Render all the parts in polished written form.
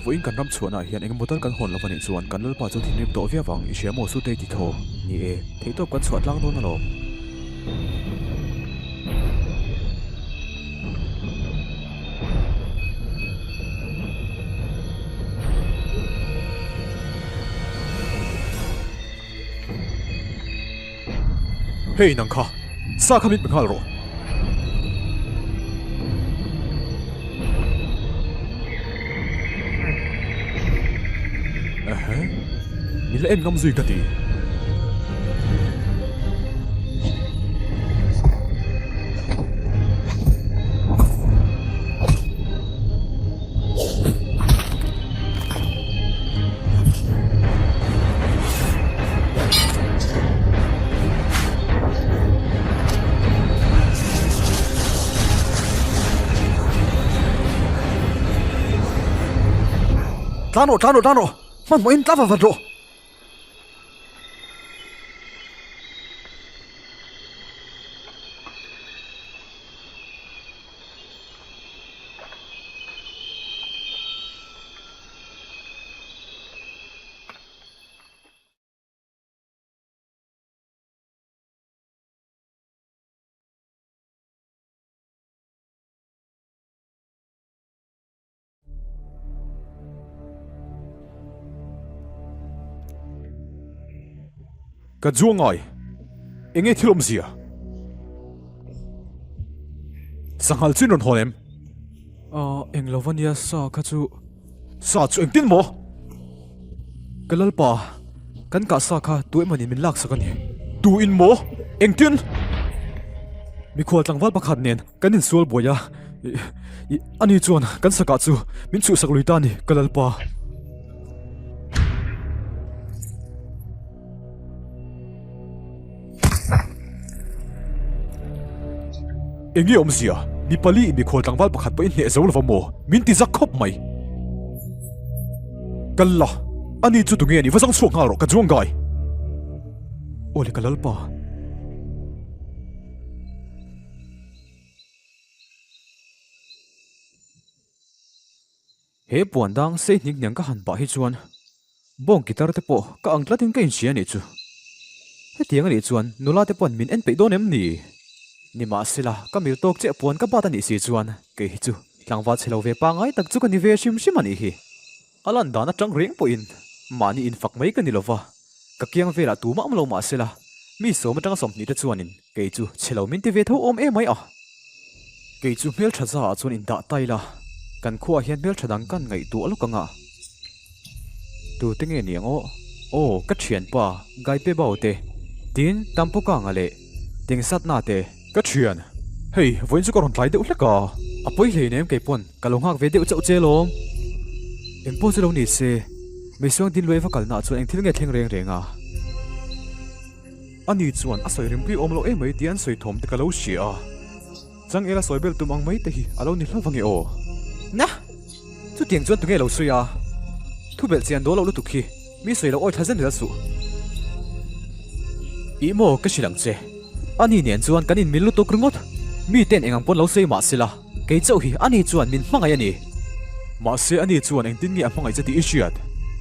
Vawiin kan ram chhuahnaah hian eng emaw tal kan hawn lo a nih chuan kan lalpa chu thinrim tawh viau vang i hria maw Sutei ti thaw? Ni e, theihtawp kan chhuah tlang dawn alawm. Hei nang kha, sa kha min pe nghal rawh. Ehe, min la en ngam zui ka ti. Tlan rawh, tlan rawh, tlan rawh! Hmanhmawhin tla vat vat rawh! Ka zuangai, enge thil awmzia? Sanghal chu in rawn hawn em? Aw, eng lo va nia sa kha chu. Sa chu engtin maw? Ka lalpa, kan kah sa kha tu emaw nin min laksak a ni. Tu in maw? Engtin? Mikhual tlangval pakhat nen kan insual buai a, ani chuan kan sakah chu min chhuhsak lui ta a ni, ka lalpa. Enge awmzia? Mi pali in mikhual tlangval pakhat pawh i hneh zo lova maw? Min ti zak khawp mai. Kal la, ani chu tunge a nih va zang chhuak nghal rawh ka chuang gai. Aw le ka lalpa. He puan dang sei hnik hniang ka han pah hi chuan bawng guitar te pawh ka ang tlatin ka inhria a nih chu. Hetiang a nih chuan nula te paw'n min en peih dawn em ni? Nimahsela, ka mil tawk chiah puan ka bat a nih si chuan kei hi chu tlangval chhe lo ve pangngai tak chu ka ni ve hrim hrim a nih hi. A lan dan atang reng pawhin mahni infak mai ka ni lova, ka kiang velah tumah awm lo mahsela mi sawm atanga 20 te chuanin kei chu chhe lo min ti ve tho awm em mai a. Kei chu hmeltha za ah chuan indah ta ila, kan khuaah hian hmeltha dang kan ngaihtuah lawk ang a. Tute nge ni ang aw? Aw, ka thianpa Gaipe Bau te, tin Tampukanga leh Tingsatna te. Ka thian, hei vawiin chu ka rawn tlai deuh hlek a. A pawi hleinem kei pawn ka lo nghak ve deuh chauh che lawm. Eng pawh chu lo ni se, Meisuang Dinluai va kalnaah chuan eng thil nge thleng reng reng a? Ani chuan a sawi rimtui awm loh emai tih an sawi thawm te ka lo hria a, changel a sawi bel tum ang mai te hi a lo ni hlauh ange aw. Na! Chutiang chuan tunge lo sawi a? Thu belh chian dawl loh lutuk hi mi sawi loh awi thla zen zel suh. Ih maw ka hrilh ang che. Ani nen chuan kan inmil lutuk ringawt. Mi ten eng ang pawn lo sawi mah sela, kei chauh hi ani chuan min hmangaih a ni. Mahse ani chuan engtin nge a hmangaih che tih i hriat?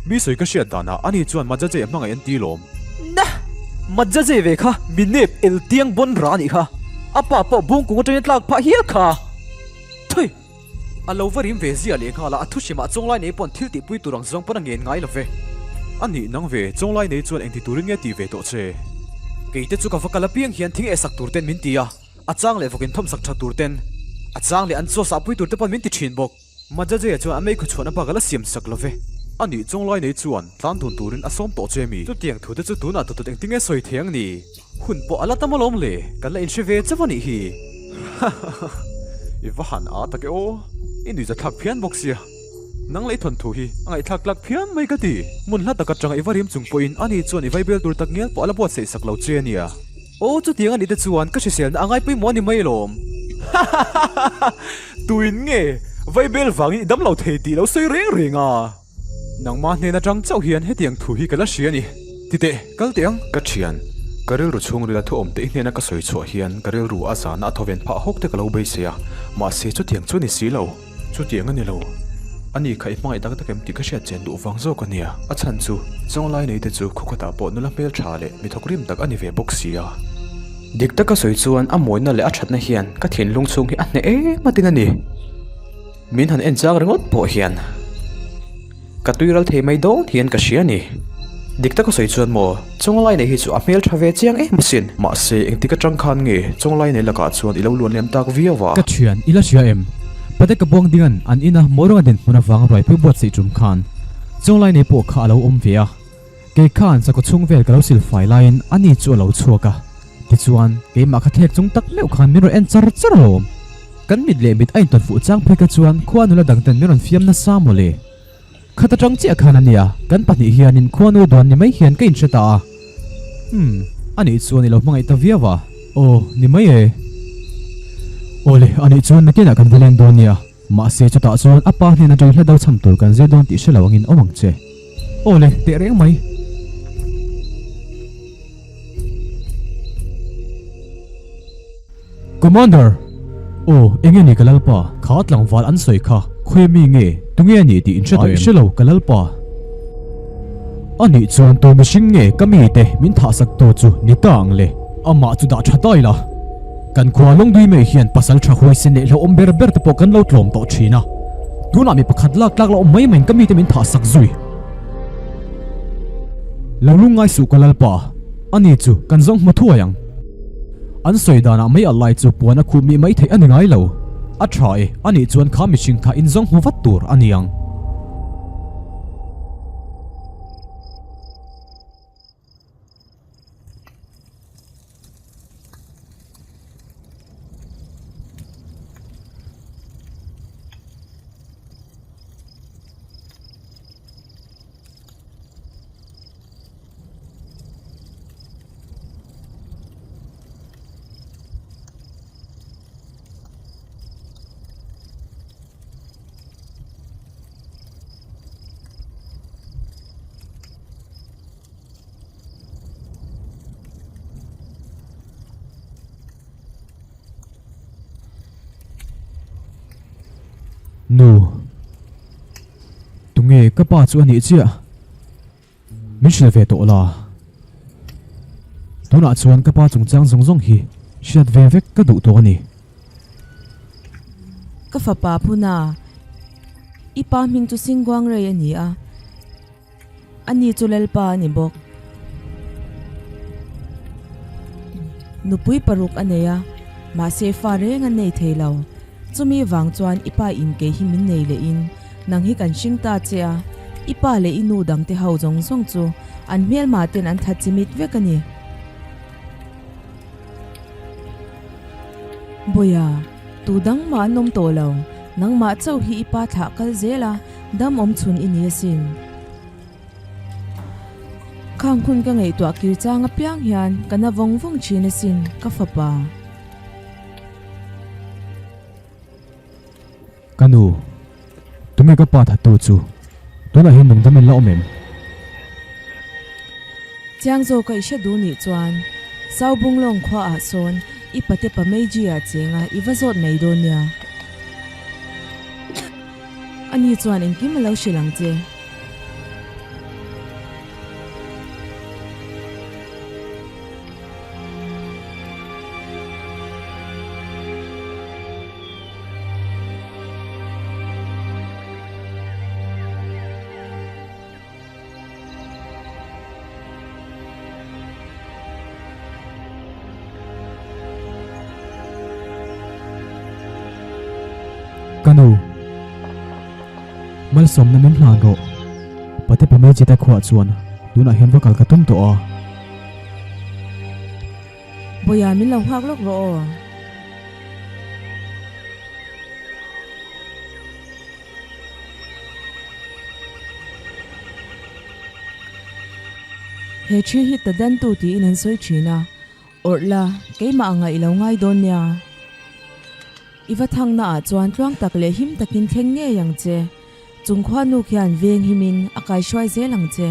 Mi sawi ka hriat danah ani chuan Majajei a hmangaih an ti lawm. Na! Majajei ve kha mi nep el tiang bawn ra anih kha. A pa pawh bungkung atangin tlak phah hial kha. Thui! A lo va rim ve zia leh nghal a, a thu hrimah chawnglai nei pawn thil tihpui tur ang zawng pawn a ngen ngai lo ve. A nih nang ve, chawnglai nei chuan engti turin nge tih ve tawh che? Keite chu ka va kal apiang hian thing ehsak tur ten min ti a, a chang leh vawkin thawmsak tha tur ten. A chang leh an chaw sahpui tur te pawn min ti thin bawk. Majajeia chuan a meikhaw chhuahna bak a la siam sak lo ve. A nih chawnglai nei chuan tlan dun turin a sawm tawh che mi? Chutiang thu te chu tunah tutut engtin nge sawi thei ang ni? Hun pawh a la tam alawm le, kan la inhre ve chauh a nih hi. Hahaha, i va han a tak e aw, i nuihza thlak phian bawk sia. Nang leh i thawnthu hi a ngaihthlak tlak phian mai ka ti. Hmun hla tak atanga i va rim chung pawhin ani chuan i vaibel tur tak ngial pawh a la buatsaih sak lo che a nia. Aw chutiang a nih te chuan ka hriselna a ngai pawimawh a ni mai alawm. Hahahaha, tuin nge vaibel vangin i damlo thei tih lo sawi reng reng a. Nangmah hnen atang chauh hian hetiang thu hi ka la hria a ni. Titeh, kal teh ang. Ka thian, ka rilru chhungrila thu awm te i hnena ka sawi chhuah hian ka rilru a zana a thawven phah hawk te ka lo beisei a, mahse chutiang chu a ni si lo. Chutiang a ni lo. Ani kha i hmangaih tak tak em tih ka hriat chen duh vang zawk a nia. A chhan chu, Chawnglai nei te chu khawkhatah pawh nula hmel tha leh mi thawk rim tak a ni ve bawk si a. Dik taka sawi chuan a mawina leh a thatna hian ka thinlung chhung hi a hneh em atin a ni. Min han en chang ringawt pawh hian ka tui ral thei mai dawn hian ka hria a ni. Dik taka sawi chuan maw, Chawnglai nei hi chu a hmel tha ve chiang em asin. Mahse, engtik atang khan nge Chawnglai nei lakah chuan i lo luan liam tak viau a? Ka thian, i la hria em? Pate ka buang dingan an ina Mawranga dinhmun avanga ruaipui buatsaih tum khan Chawnglai nei pawh kha a lo awm ve a. Kei khan chakaw chhung vel ka lo silfai laiin ani chu a lo chhuak a, tichuan keimah kha thlek chung tak meuh khan min rawn en char char alawm. Kan mit leh mit a intawn fuh chang phei kha chuan khua nula dangten min rawn fiam nasa mawle. Khat atang chiah khan ania, kan pahnih hianin khuanu duan ni mai hian ka inhre ta a. Umm, anih chuan i lo hmangaih ta viau a. Aw, ni mai e. Awle, anih chuan nakinah kan va leng dawn nia. Mahse chutah chuan a pa hnen atangin hla do chham tur kan zir dawn tih hre lo angin awm ang che. Aw le, teh reng mai. Commander! Aw, enge ni ka lalpa? Kha tlangval an sawi kha, khawi mi nge, tunge a nih tih in hre tawh em? Ai, hre lo ka lalpa. A nih chuan tu mihring nge ka mite min thahsak tu chu ni ta ang le? Amah chu dah tha ta ila. Kan khua Lawngdui mai hian pasal tha huaisen leh hlauhawm ber ber te pawh kan lo tlawm tawh thin a. Tunah mi pakhat lak tlak la awm mai maiin ka mite min thah sak zui. Lo lungngai suh ka lalpa, ani chu kan zawng hmu thuai ang. An sawi danah mai a lai chu puan a khuh mih mai theih a ni ngai lo. A tha e, anih chuan kha mihring kha in zawng hmu vat tur a ni ang. Nu. Tunge ka pa chu a nih chiah? Min hrilh ve tawh la. Tunah chuan ka pa chungchang zawng zawng hi hriat ve vek ka duh tawh a ni. Ka fapa Phuna, i pa hming chu Singguangrei a ni a. Ani chu Lalpa a ni bawk. Nupui paruk a nei a, mahse fa reng an nei thei lo. Chumi vang chuan i pa in kei hi min nei leh in nang hi kan hring ta che a, i pa leh i nu dangte ho zawng zawng chu an hmelma ten an that chimit vek a ni. Bawiha, tu dang mah an awm tawh lo, nangmah chauh hi i pa thlah kal zel a, Dam awm chhun i ni asin. Khang hun ka ngaihtuah kir chang apiang hian ka na vawng vawng thin asin, ka fapa. Ka nu, tunge ka pa thattu chu? Tunah hian nungdam in la awm em? Chiang zawka i hre duh nih chuan Saubunglawng khuaah sawn i pate pa Meiji-ah chenga i va zawt mai dawn nia. Ani chuan engkim a lo hrilh ang che. Ka nu, malsawmna min hlan rawh. Pate Pameji te khuaah chuan tunah hian va kal ka tum tawh a. Bawiha min lo nghak lawk rawh aw. He thi hi ta dantu tiin an sawi thin a, awrh la, keimah anga i lo ngai dawn nia. I va thangna ah chuan tluang tak leh him takin thleng ngei ang che. Chung khuanu khian veng himin a kaihruai zel ang che.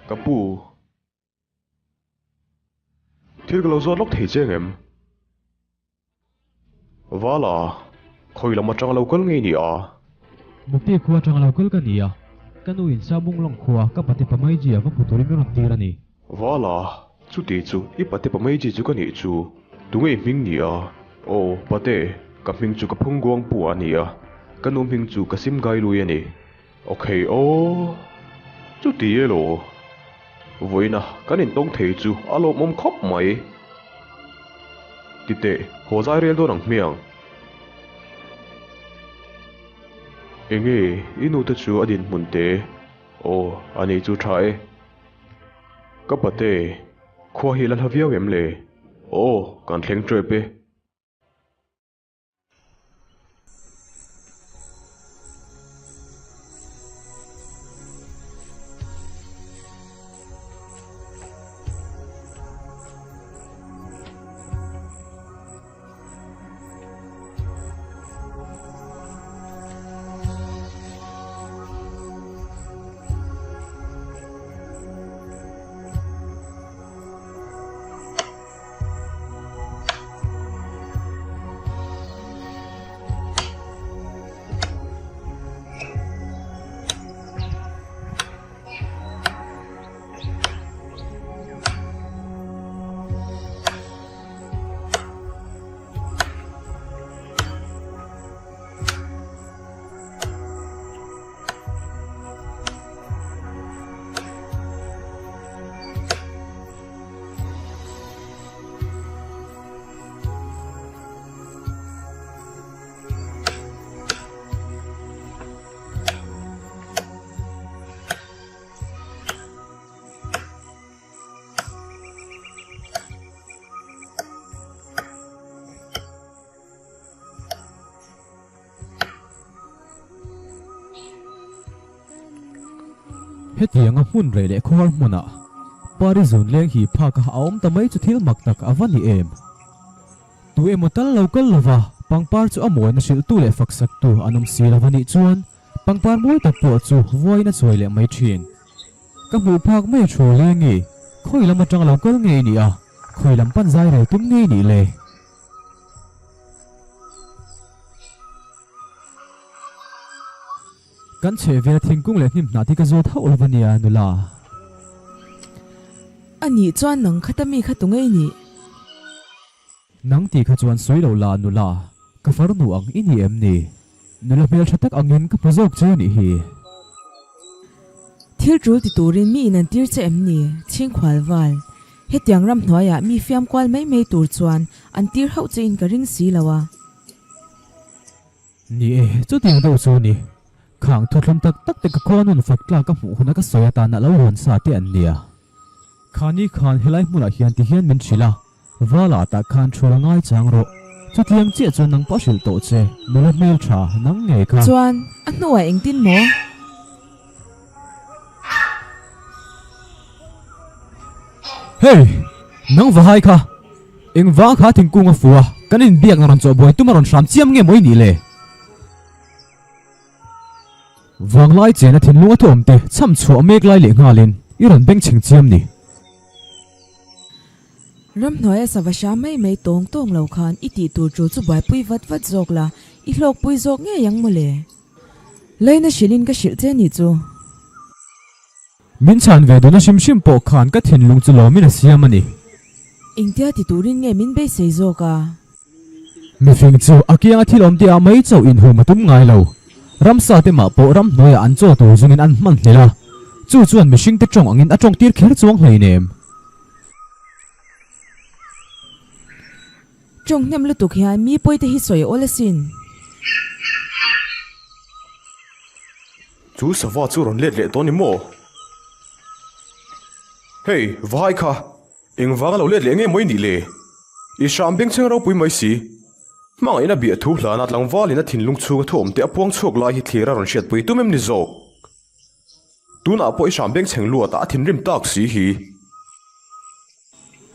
Ka pu, thil ka lo zawt lawk thei che ngem? Vala, khawi lam atanga lo kal ngei ni a? Mukti khua atanga lo kal ka ni a, ka nu in Sabung lawng khua ka pate Pamaiji a va hmu turin min rawn tir a ni. Vala, chuti chu i pate Pamaiji chu ka nih chu, tunge i hming ni a? Aw, pate, ka hming chu ka Phungguang pu a ni a, ka nu hming chu ka Simgailui a ni. Ok aw, chuti elaw? Vawiina kan intawng thei chu a lawmawm khawp mai. Titeh, haw zai rel dawn ang hmiang. Enge i nute chu a dinhmun te? Aw, ani chu tha e. Ka pate, khua hi la hla viau em le? Aw, kan thleng tep e. Hetianga hmun reh leh khawhar hmunah Pari zun leng hi phak a awm ta mai chu thil mak tak a va ni em? Tu emaw tal lo kal lova pangpar chu a mawina hrilhtu leh faksaktu an awm si lova nih chuan pangpar mawi tak pawh chu vuain a chuai leh mai thin. Ka hmuh phak mai a thu lengi, khawi lam atang lo kal ngei nih a, khawi lam pan zai rel tum ngei nih le? Kan chhehvela thingkung leh hnim hnah te ka zawt hauh lova nia nula. A nih chuan nang khata mi kha tu ngei nih? Nang tih kha chuan sawi lo la nula, ka farnu ang i ni em ni? Nula hmeltha tak angin ka hmu zawk che a nih hi. Thil tul ti turin mi in an tir che em ni? Chhingkhual val. Hetiang ram hnuaiah mi fiam kual mai mai tur chuan an tir hauh che in ka ring si lo a. Ni e, chutiang deuh chu ni. Khang thuthlum tak tak te ka khuanun fak tlak ka hmuh huna ka sawi atana lo rawn sa te an nia. Khani khan helai hmunah hian ti hian min hrilh a, Vala tah khan thu la ngai chang rawh. Chutiang chiah chuan nang pawh hrilh tawh che, nula hmel tha nang ngei kha. Chuan, a hnuah engtin maw? Hey! Nang vahai kha! Engvang kha thingkung a fu a? Kan inbiakna rawn chawhbuai tum a rawn hram chiam nge maw i nih le? Vanglai chena thinlung a thuawmte chham chhuah mek lai leh nghalin i rawn beng chheng chiam ni. Ramhnuaia sava hram mai mai tawng tawng lo khan i tih tur chu chu buaipui vat vat zawk la, i hlawkpui zawk ngei ang mawle. Leina hrilhin ka hrilh che ni chu. Min chhan ve duna hrim hrim pawh khan ka thinlung chu lawmin a siam a ni. Engtia ti turin nge min beisei zawk a? Mifing chu a kianga thil awm tihah mai chauh inhum a tum ngai lo. Ramsa te mah pawh ramhnuaiah an chaw tur zungin an hman hlel a, chu chuan mihringte tawng angin a tawng tir kher chuang hleinem. Tawng hnem lutuk hian mi pawite hi sawi awl asin. Chu sava chu rawn let leh tawh ni maw? Hei, vai kha! Engvanga lo let leh nge maw i nih le? I hram bengchheng ropui mai si. Hmangaihna biah thu hlana tlangvalin a thinlung chhunga thu awmte a puang chhuak lai hi thlir a rawn hriatpui tum em ni zawk? Tunah pawh i hram bengchheng luatah a thinrim tak si hi.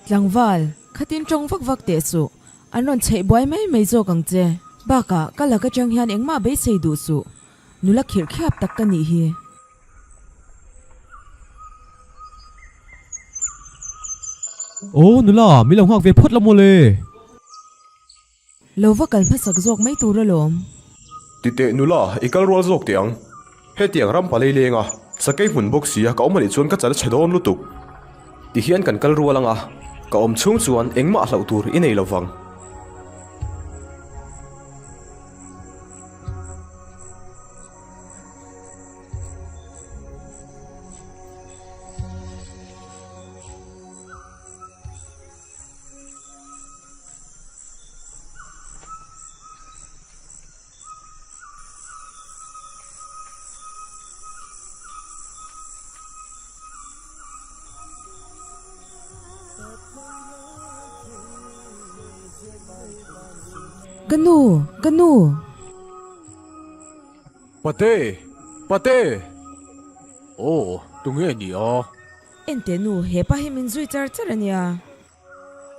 Tlangval, khatin tawng vak vak teh suh. An rawn chheih buai mai mai zawk ang che. Bakah, ka lak atang hian engmah beisei duh suh. Nula khirh khiap tak ka nih hi. Aw nula, min lo nghak ve phawt la mawle. Lo va kal hmasak zawk mai tur alawm. Titeh nula, i kal rual zawk teh ang. Hetiang ram palei lenga sakei hmun bawk sia ka awm anih chuan ka chal chhe dawn lutuk. Tihian kan kal rual anga, ka awm chhung chuan engmah hlauh tur i nei lovang. Ka nu! Ka nu! Pate! Pate! Aw, tunge ni a? Enteh nu, hepa hi min zui char char a nia.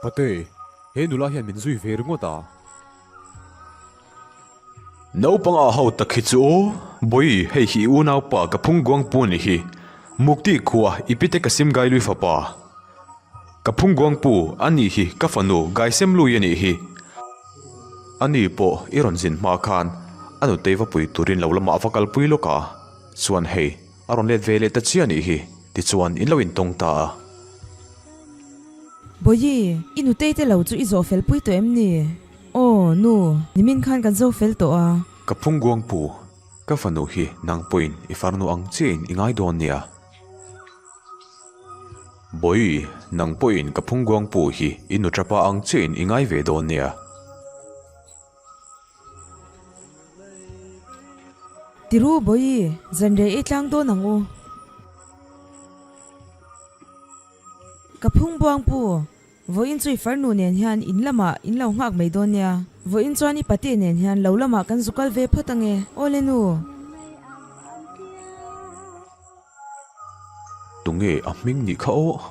Pate, he nula hian min zui ve ringawt a. Naupang ah ho tak hi chu aw, Bawi, hei hi i unaupa ka phung guang pu ni hi. Mukti khua, i pite ka sim gai lui fapa. Ka phung guang pu, a ni hi ka fanu Gaisem lui a nih hi. A ni pawh i rawn zin hma khan a nutei va pui turin lo lamah a va kalpui lawk a, chuan hei a rawn let ve leh ta chiah a nih hi, tichuan in lo intawng ta a. Bawi, i nutei te lo chu i zawh fel pui tawh em ni? Aw, nu, nimin khan kan zo fel tawh a. Ka phungguang pu, ka fanu hi nang pawhin i farnu ang chiahin i ngai dawn nia. Bawi, nang pawhin ka phungguang pu hi i nuṭapa ang chiahin i ngai ve dawn nia. Tiru, Bawi, zan rei ei tlang dawn ang u. Ka phungbuang pu, Vawiin chu i farnu nen hian in lamah in lo nghak mai dawn nia. Vawiin chuan i pate nen hian lo lamah kan zu kal ve phawt ange, awle nu. Tunge a hming nih kha aw?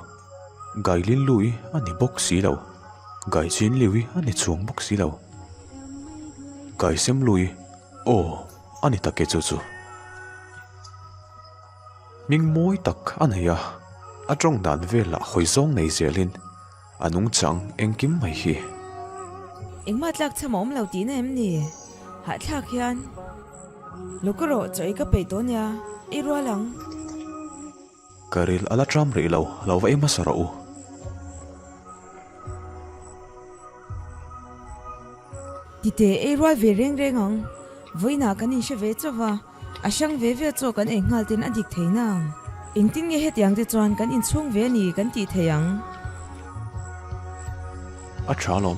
Gailin Lui a ni bawk si lo. Gaichin Liui a ni chuang bawk si lo. Gaisem Lui, aw a ni tak e chu chu. Hming mawi tak a nei a, a tawng dan velah hawi zawng nei zelin a nungchang engkim mai hi. Engmah tlak chham a awm lo tihna em ni? Hahthlak hian lo ka rawh chaw ei ka peih tawh nia, ei rual ang. Ka ril a la ṭam rih lo, lo va ei hmasa rawh u. Tite ei rual ve reng reng ang, vawiinah kan inhre ve chauh va. A hrang ve ve chaw kan ei nghal ten a dik thei nang. Engtin nge hetiang te chuan kan inchhung ve a ni kan tih thei ang? A tha alawm.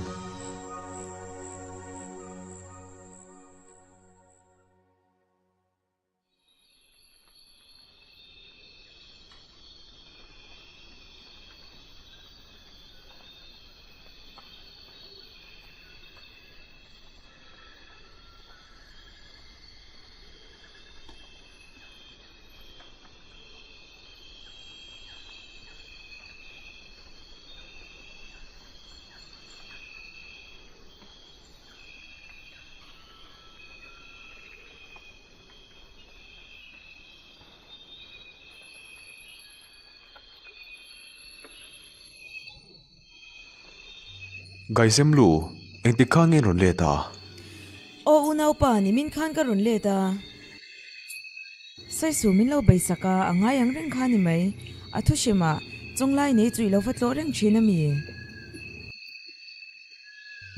Gaizemlu, engtik khan nge in rawn let a? Aw unaupa, nimin khan ka rawn let a. Sawisu min lo beisak a, a ngai ang reng kha ni mai. A thu hrim a, chawnglai nei chu i lo va tlawh reng thin a mi?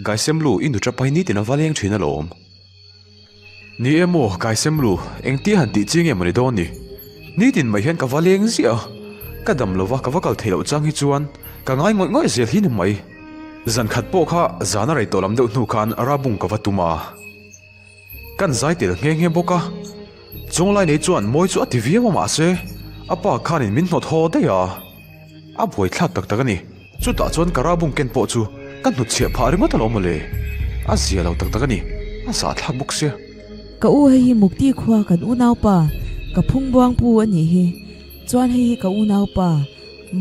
Gaisemlu, i nuṭa pai nitin a va leng thin alawm. Ni e maw, Gaisemlu, engtia han tih chi nge maw ni dawn ni? Nitin mai hian ka va leng ziah a, ka dam lova ka va kal theih loh chang hi chuan ka ngai ngawih ngawih zel hi ni mai. Zan khat pawh kha zan a rei tawh lam deuh hnu khan Rabung ka va tum a. Kan zai tel nghe nghe bawk a, Chawnglai nei chuan mawi chu a ti viau a mahse a pa khanin min hnawt haw daih a, a buaithlak tak tak a ni. Chutah chuan ka rabung ken pawh chu ka hnutchhiah phah ringawt alawm mawle, a zia lo tak tak a ni, a zahthlak bawk sia. Ka u hei hi Mukti khua kan unaupa ka phungbuang pu a nih hi, chuan hei hi ka unaupa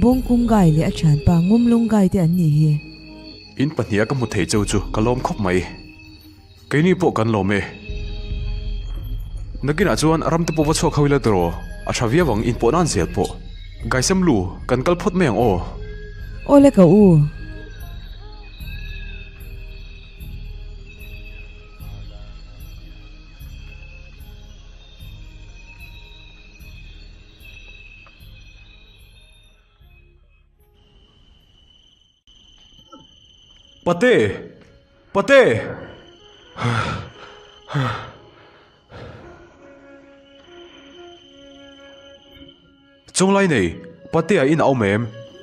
Bawngkum Gai leh a thianpa Ngumlung Gai te an nih hi. In pahniha ka hmu thei cheu chu ka lawm khawp mai. Keini pawh kan lawm e. Nakinah chuan ram te pawh va chhuak ho ila tiraw, a tha viau ang inpawh nan zel pawh. Gaisem lu, kan kal phawt mai ang aw. Awle ka u. Pate! Pate! Chunglai nei, Patea in a awm em?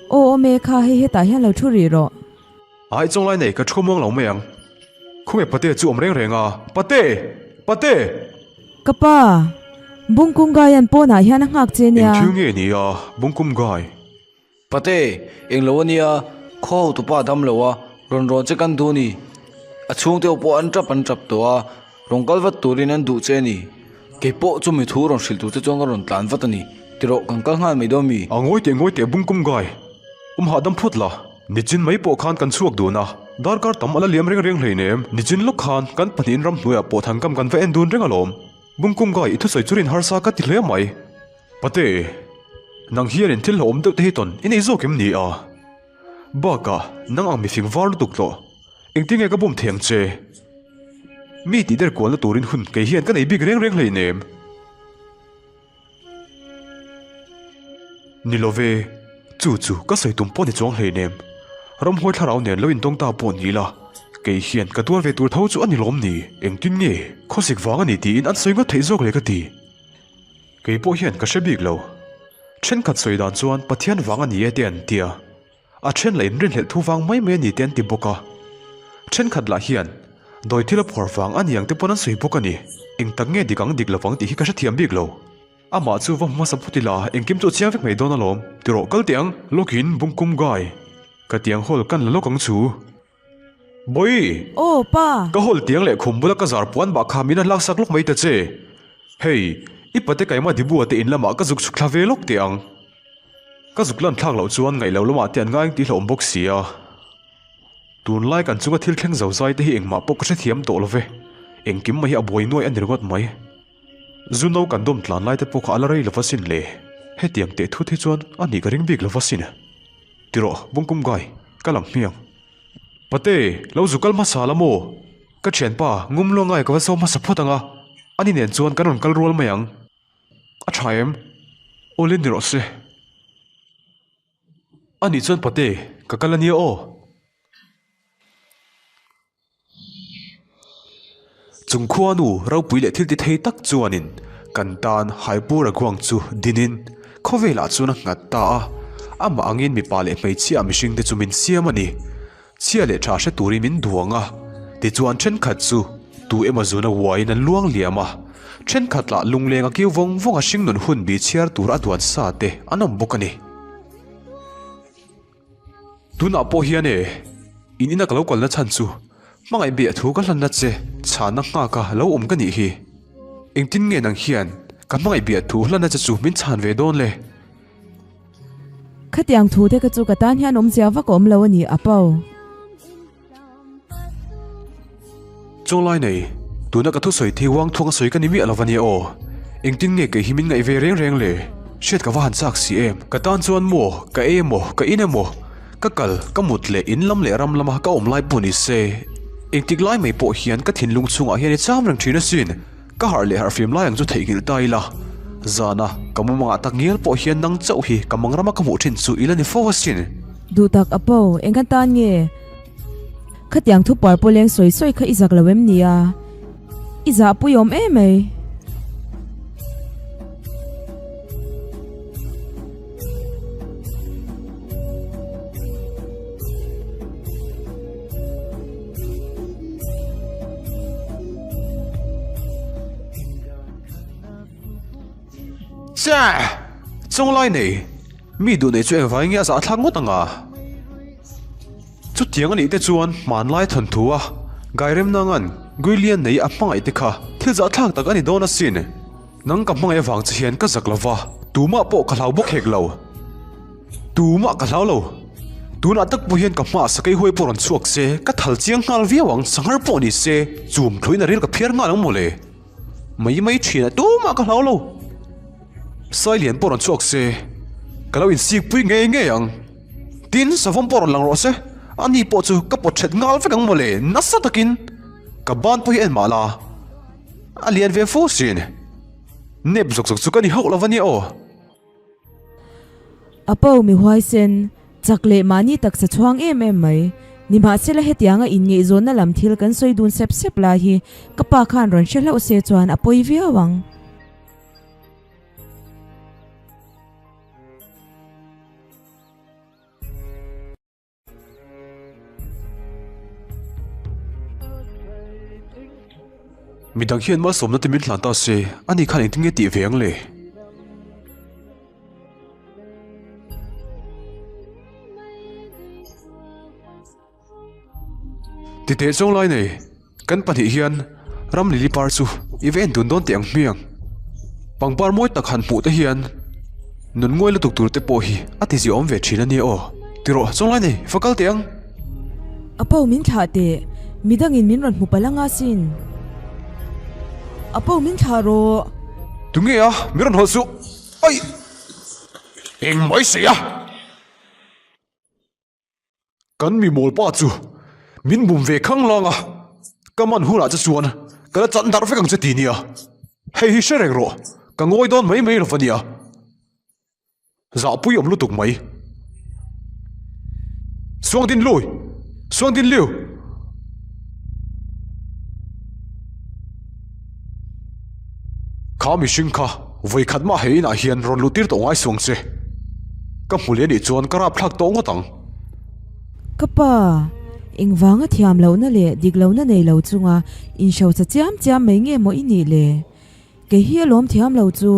Aw awm e, kha hei hetah hian lo thu rih rawh. Ai chunglai nei, ka thu muang lo mai ang. Khawnge Patea chu awm reng reng a? Pate! Pate! Ka pa, Bungkumgaia'n pawnah hian a nghak che nia. Eng thil nge ni a, Bungkumgai? Pate, eng lo a nia, khaw hotupa dam lo a, rawn rawn che kan duh a ni. A chhungte ho pawh an tap an tap tawh a, rawn kal vat turin an duh che a ni. Kei pawh chu mi thu rawn hrilh tur che chuan ka rawn tlan vat a ni. Tirawh, kan kal nghal mai dawn mi? A ngawi teh ngawi teh bungkum gai. Um hahdam phawt la, nichin mai pawh khan kan chhuak dun a, darkar tam a la liam reng reng hleinem. Nichin lawk khan kan pahnihin ramhnuaiah pawh thangkam kan va en dun reng alawm. Bungkum gai, i thusawi chu rin harsa ka ti hle mai. Pate, nang hianin thil hlauhawm deuh te hi tawn i nei zawk em ni a? Bakah, nang ang mifing var lutuk tawh, engtin nge ka bum thei ang che? Mi tih der kualna turin hun kei hian ka nei bik reng reng hleinem. Ni lo ve, chu chu ka sawi tum pawh ni chuang hleinem. Ramhuai thlarau nen lo intawng ta pawh ni ila, kei hian ka tuar ve tur tho chu a ni lawm ni? Engtin nge khawsik vang a ni tiin an sawi ngawt theih zawk le ka ti. Kei pawh hian ka hre bik lo. Thenkhat sawi dan chuan Pathian vang a ni e te an ti a, a then lah inrinhlelh thu vang mai mai a ni te an ti bawk a. Thenkhat lah hian dawi thil a phuar vang a ni ang te pawn an sawi bawk a ni. Eng tak nge dik ang dik lovang tih hi ka hrethiam bik lo. Amah chu va hmasa phawt ila engkim chu a chiang vek mai dawn alawm. Tirawh kal teh ang. Lawkin Bungkum Gai, ka tiang hawl kan la lawk ang chu. Bawi! Aw, pa! Ka hawl tiang leh khum bula ka zar puan bah kha min han laksak lawk mai ta che. Hei, i pate kaima Dibua te in lamah ka zuk chhuk thla ve lawk teh ang. Ka zuk lan thlak loh chuan ngaih lo lamah te an ngai ang tih hlauhawm bawk si a. Tunlai kan chunga thil thleng zo zai te hi engmah pawh ka hrethiam tawh lo ve. Engkim mai hi a buai nuai a ni ringawt mai. Zu no kan dawm tlan lai te pawh kha a la rei lo va sin le. Hetiang teh thut hi chuan a nih ka ring bik lo va sin. Tirawh, Bungkum Gai, ka lang hmiang. Pate, lo zu kal hmasa la maw? Ka thianpa, ngum luang ngai ka va sawm hmasa phawt ang a, ani nen chuan kan rawn kal rual mai ang. A tha em? Aw le ni rawh se. Anih chuan Pate, ka kal ania aw. Chung khuanu ropui leh thil ti thei tak chuanin kan tan Haipur Aguang chu dinin khawvelah chuan a nghat ta a, amah angin mipa leh hmeichhia mihringte chu min siam a ni. Chhia leh tha hre turin min duang a, tichuan thenkhat chu tu emaw zuna uaiin an luang liam a, thenkhat lah lungleng a kiu vawng vawng a hringnun hun bi chhiar tur a duan sa te an awm bawk a ni. Tunah pawh hian e, in ina ka lo kalna chhan chu hmangaih biah thu ka hlanna che chhanna nghaka lo awm ka nih hi. Engtin nge nang hian ka hmangaih biah thu hlanna che chu min chhan ve dawn le? Khatiang thu te kha chu ka tan hian awmzia vak a awm lo a ni, a pau. Chawnglai nei, tuna ka thusawi thi uang thuang a sawi ka ni miah lo va nia aw. Engtin nge kei hi min ngaih ve reng reng le? Hriat ka va han chak si em? Ka tan chuan maw, ka ei emaw, ka in emaw, Ka kal, ka mut leh in lam leh ram lama ka awm lai pawh ni se, engtik lai mai pawh hian ka thinlung chhungah hian i cham reng thin asin. Ka harh leh harh fim lai ang chu theihnghilh ta ila, zana ka mumangah tak ngial pawh hian nang chauh hi ka mangrama ka hmuh thin chu ila ni fo asin. Duhtak a po, eng ka tan nge? Khatiang thu par pawh leng sawi sawi kha i zak lo em ni a? I zahpui awm em mai. Che! Chawnglai nei, mi duh nei chu engvai nge a zahthlak ngawt ang a? Chutiang a nih te chuan hmanlai thawnthu a Gairemnangan Guilian nei a hmangaih te kha thil zahthlak tak a ni dawn asin. Nang ka hmangaih avang che hian ka zak lo va, tumah pawh ka hlau bawk hek lo. Tumah ka hlau lo. Tunah tak pawh hian ka hmaah sakei huai pawh rawn chhuak se, ka thal chiang nghal viau ang, sanghar pawh ni se, chum thluin a ril ka phiar nghal ang mawle. Mai mai thinah tumah ka hlau lo. Sailian pawh rawn chhuak se, ka lo insikpui ngei ngei ang. Tin, savawm pawh rawn lang rawh se, ani pawh chu ka pawt ṭhet nghal vek ang mawle, nasa takin ka ban pawh hi en mah la. A lian ve fo sin. Nep zawk zawk chu ka ni hauh lo va nia aw. A po mi huaisen, chak leh mahni taksa chhuang em em mai. Nimahsela hetianga inngaihzawnna lam thil kan sawi dun sep sep lai hi ka pa khan rawn hre hlauh se chuan a pawi viau ang. Midang hian malsawmna te min hlan ta se, ani khan engtin nge tih ve ang le? Titeh chawng lai nei, kan pahnih hian ram lili par chu i va en dun dawn teh ang hmiang. Pangpar mawi tak han hmuh te hian nun nguai lutuk tur te pawh hi a ti ziahawm ve thin a nia aw. Ti rawh, chawng lai nei, va kal teh ang. A po min thlah teh, midangin min rawn hmu palh anga sin. A po min thlah rawh. Tunge a, min rawn hawlh suh. Ai! Eng mai sei a! Kan mi mawl pa chu min bum ve khang lang a, ka man hunah che chuan ka la chan darh vek ang che ti nia. Hei hi hre reng rawh, ka ngawi dawn mai mai lo va nia. Zahpui awm lutuk mai. Suangdin Lui! Suangdin Liu! Kha mihring kha vawi khat mah he inah hian rawn luh tir tawh ngai suang che. Ka hmu leh anih chuan ka rapthlak tawh ngawt ang. Ka pa, engvanga thiam lohna leh dik lohna nei lo chunga inhrosa chiam chiam mai nge maw i nih le? Kei hi alawm thiam lo chu.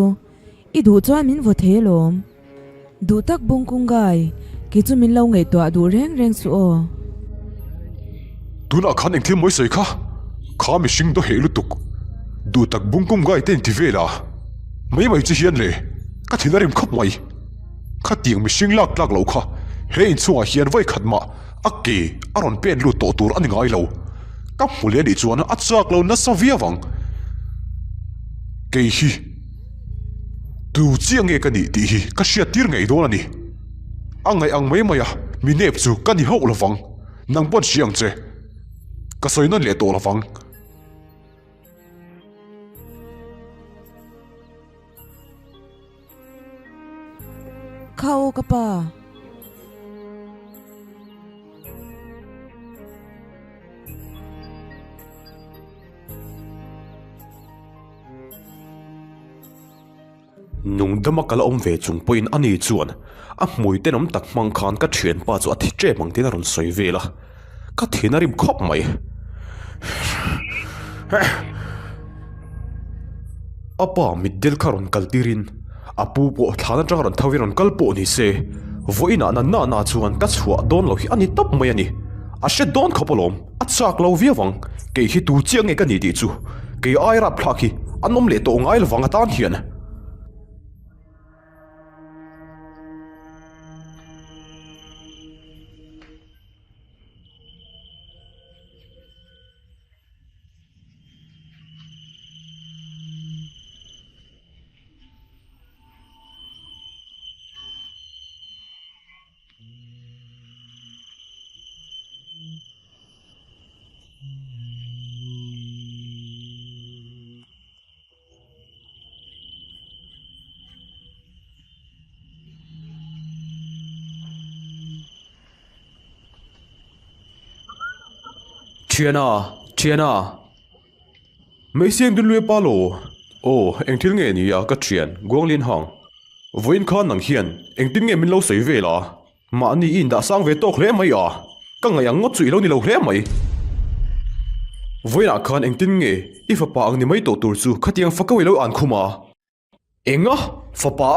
I duh chuan min vaw thei alawm. Duh tak bung kung gai, kei chu min lo ngaihtuah duh reng reng suh aw. Tunah khan engthil mawi sawi kha, kha mihring daw heh lutuk. Duh tak bung kung gai te inti vel a, mai mai chi hian le, ka thin a rim khawp mai. Khatiang mihring lak tlak loh kha he inchhungah hian vawi khat mah a ke a rawn pen lut tawh tur a ni ngai lo. Ka hmu leh anih chuan a chak lo nasa viau ang. Kei hi. Tu chiah nge ka nih tih hi ka hriat tir ngei dawn a ni. A ngaih ang mai mai a, mi nep chu ka ni hauh lovang. Nang pawn hria ang che. Ka sawi nawn leh tawh lovang. Kha aw ka pa. Nungdama ka la awm ve chung pawhin ani chuan a hmui tenawm tak hmang khan ka thianpa chu a thi ṭep ang tiin a rawn sawi vel a, ka thin a rim khawp mai. A pa mitdel kha rawn kal tirin a pu pawh thlan atanga rawn tho in rawn kal pawh ni se, vawiinah na na na chuan ka chhuah dawn lo hi a ni tawp mai a ni. A hre dawn khawp alawm. A chak lo viau ang, kei hi tu chiah nge ka ni tih chu kei ai rapthlak hi an awm leh tawh ngai lovang atan hian. Thiana! Thiana! Meisiang Dunluia pa lo! Aw, eng thil nge ni a ka thian, Guanglin Hang. Vawiin khan nang hian engtin nge min lo sawi vel a? Mahni i indah sang ve tawk hle mai a, ka ngaih ang ngawt chu i lo ni lo hle mai. Vawiinah khan engtin nge i fapa ang ni mai tawh tur chu khatiang fako i lo an khum a? Enga? Fapa?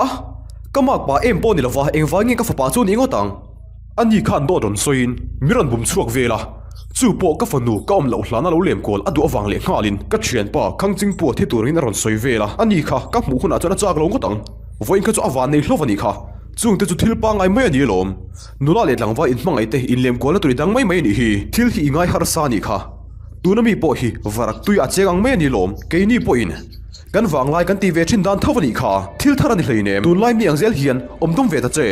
Ka mak pa em pawh ni lova engvai nge ka fapa chu ni ngawt ang? Ani khan dawt rawn sawiin mi rawn bum chhuak vel a, chu pawh ka fanu ka awm loh hlana lo lem kual a duh avang leh nghalin ka thianpa Khangchingpua thi turin a rawn sawi vel a, ani kha ka hmuh hunah chuan a chak lo ngawt ang. Vawiin kha chu a van nei hlauh a nih kha. Chungte chu thil pangngai mai a ni alawm. Nula leh tlangval inhmangaih te inlem kualna tur i dang mai mai a nih hi. Thil hi i ngai harsa a nih kha. Tuna mi pawh hi varak tui a cheng ang mai a ni alawm. Keini pawhin kan vanglai kan ti ve thin dan tho a nih kha. Thil thar a ni hleinem. Tunlai mi ang zel hian awm tum ve ta che.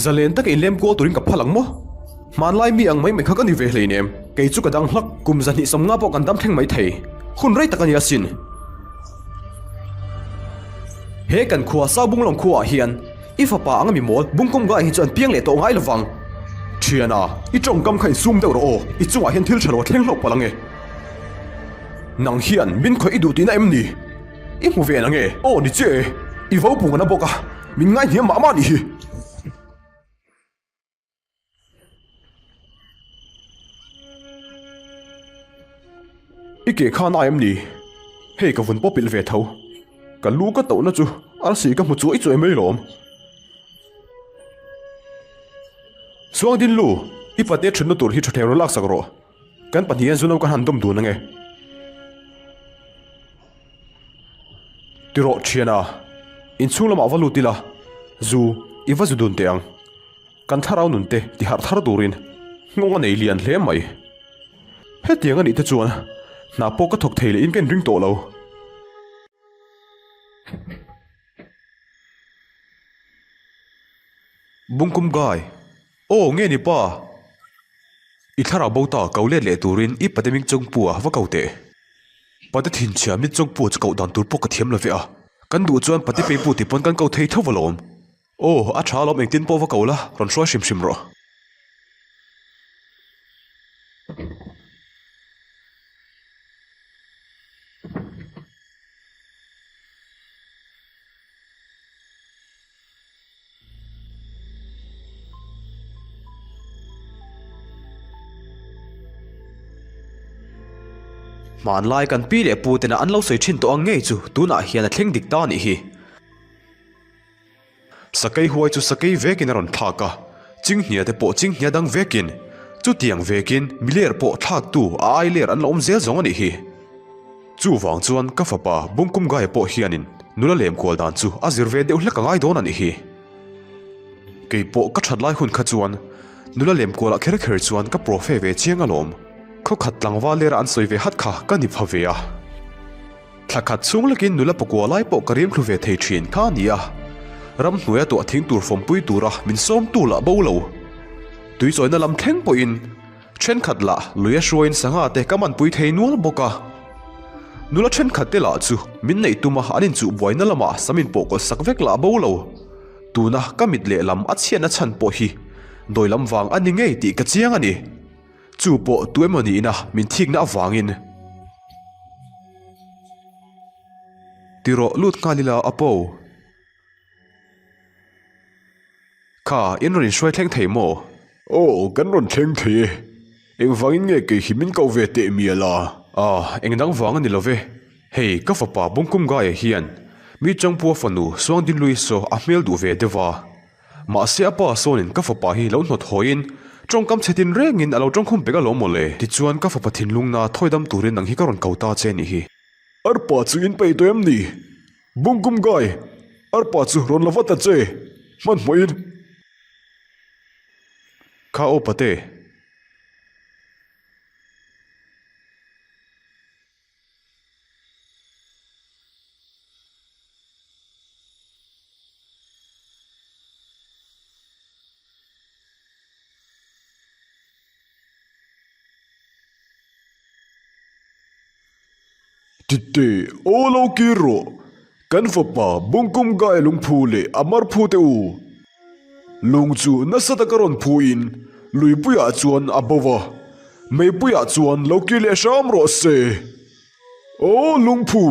Zalen taka inlem kual turin ka phal ang maw? Hmanlai mi ang mai mai kha ka ni ve hleinem. Kei chu ka dang hlak. Kum 200 sawmnga pawh kan dam thleng mai thei. Hun rei tak a ni asin. He kan khua Saubunglawng khuaah hian i fapa anga mi mawl Bungkawm gai hi chu an piang leh tawh ngai lovang. Thiana, i tawngkam kha insum deuh rawh aw, i chungah hian thil tha lo a thleng hlauh palh ange. Nang hian min khawih i duh tihna em ni? I hmu ve nange? Aw ni chiah e, i vo pung ana bawk a, min ngai hniam mah mah nih hi. I ke khan a em ni? Hei ka vun pawh pilh ve tho. Ka lu ka tohna chu arsi ka hmu chuai chuai mai lawm. Suangdin lu, i pate thenna tur hi thatheng rawn laksak rawh. Kan pahnihin zu no kan han dawm dun ange. Tirawh thiana, inchhung lamah va lut ila, zu i va zu dun teh ang. Kan thlarau nun te ti harh thar turin nghawng a nei lian hle mai. Hetiang a nih te chuan hna pawh ka thawk thei leh in ka inring tawh lo. Bungkum Gai, Aw nge ni pa? I thlarau bo ta ko let leh turin i pate ming chungpua va ko teh. Pate thinchhia mit chungpua chu koh dan tur pawh ka thiam lo ve a, kan duh chuan pate peipu ti pawn kan ko thei tho alawm. Aw, a tha alawm engtin pawh va ko la, rawn hruai hrim hrim rawh. Hmanlai kan pi leh pu tena an lo sawi thin tawh ang ngei chu tunah hian a thleng dik ta a nih hi. Sakei huai chu sakei vekin a rawn thlak a, chinghnia te pawh chinghnia dang vekin, chutiang vekin miler pawh thlaktu a ai ler an la awm zel zawng a nih hi. Chuvang chuan ka fapa Bungkum Gaia pawh hianin nula lem kual dan chu a zir ve deuh hlek a ngai dawn a nih hi. Kei pawh ka that lai hun kha chuan nula lem kualah kher kher chuan ka profe ve chiang alawm. Khawkhat tlangval lera an sawi ve hat kha ka ni pha ve a. Thla khat chhung lekin nula pakua lai pawh ka riam thlu ve thei thin kha a ni a, ramhnuaia tuah thing tur fawmpui tura min sawmtu lah bo lo. Tuichawina lam thleng pawhin thenkhat lah lui a hruaiin sangha te ka manpui thei nual bawk a. Nula thenkhat te lah chu min neih tuma an inchuh buaina lamah sam inpawhkawlh sak vek lah bo lo. Tuna ka mit lehlam a chhiatna chhan pawh hi dawi lam vang a ni ngei tih ka chiang a ni. Chu pawh tu emaw nihna min thikna avangin. Ti rawh lut nghal ila a po. Kha in rawn inhruai thleng thei maw? Aw, kan rawn thleng thei e. Engvangin nge kei hi min koh ve teh mial a? Ah, eng dang vang a ni lo ve. Hei, ka fapa Bungkum Gaia hian mi Changpua fanu Suangdinlui saw a hmel duh ve deuh a. Mahse a pa sawnin ka fapa hi lo hnawt hawiin tawngkam chhe tin rengin a lo tawngkhum pek alawm mawle. Tichuan ka fapa thinlungna thawidam turin nang hi ka rawn ko ta che nih hi. Arpa chu in peih tawh em ni? Bungkum Gai, arpa chu rawn la vat ta che, hmanhmawhin. Kha aw pate. Tite, aw lo kir rawh. Kan fapa Bungkum Gai lungphu leh a marphu te u. Lung chu nasa taka rawn phuin luipuiah chuan a bo va. Meipuiah chuan lo kir leh hram rawh se. Aw lungphu,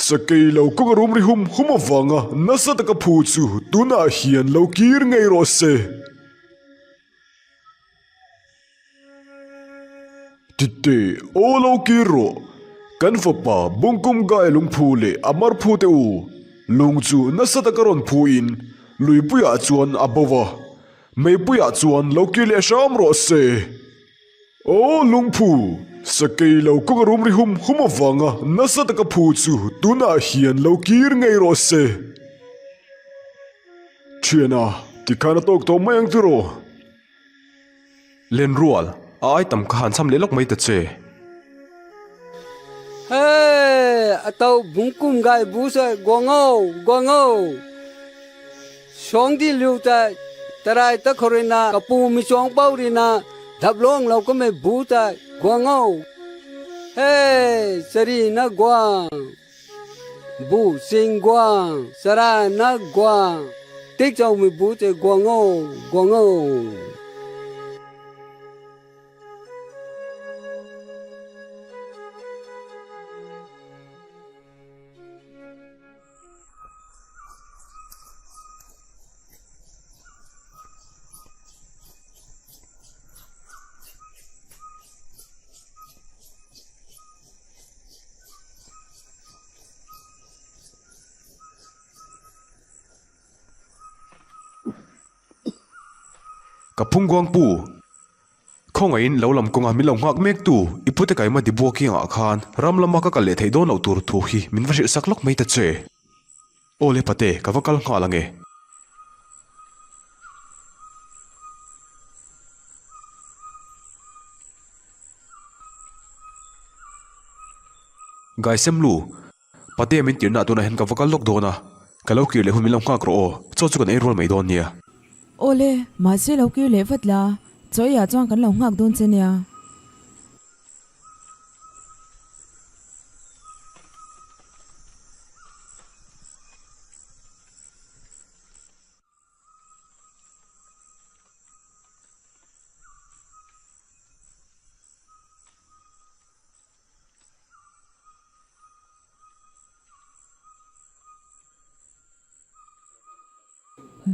sakei lo kawng a rum ri hum hum avanga nasa taka phu chu tunah hian lo kir ngei rawh se. Tite, aw lo kir rawh. Kan fapa Bungkum Gai lungphu leh a marphu te u, lung chu nasa taka rawn phuin luipuiah chuan a bo va. Meipuiah chuan lo kir leh hram rawh se. Aw lungphu, sakei lo kawng a rum ri hum hum avanga nasa taka phu chu tunah hian lo kir ngei rawh se. Thiana, tikhan a tawk tawh mai ang tiraw? Lenrual, a ai tam ka han cham leh lawk mai ta che. Hey, a to bungkum gai bu se guango guango song di liu ta tarai ta khorina kapu mi chong pau rina dhap long lo ko me bu ta guango hey sari na guang bu sing guang sara na guang tik chau mi bu te guango guango Ka phungguang pu. Khawngaihin lo lam kawnga min lo nghak mek tu i pute kaima dibua kiangah khan ram lama ka kal leh theih dawn loh tur thu hi min va hrilh sak lawk mai ta che. Aw le pate, ka va kal nghal ange. Gaisemlu, Pate min tirhna tunah hian ka va kal lawk dawn a, ka lo kir leh hun min lo nghak rawh aw, chaw chu kan ei rual mai dawn nia. Awle, mahse lo kir leh vat la, chaw eiah chuan kan lo nghak dawn che nia.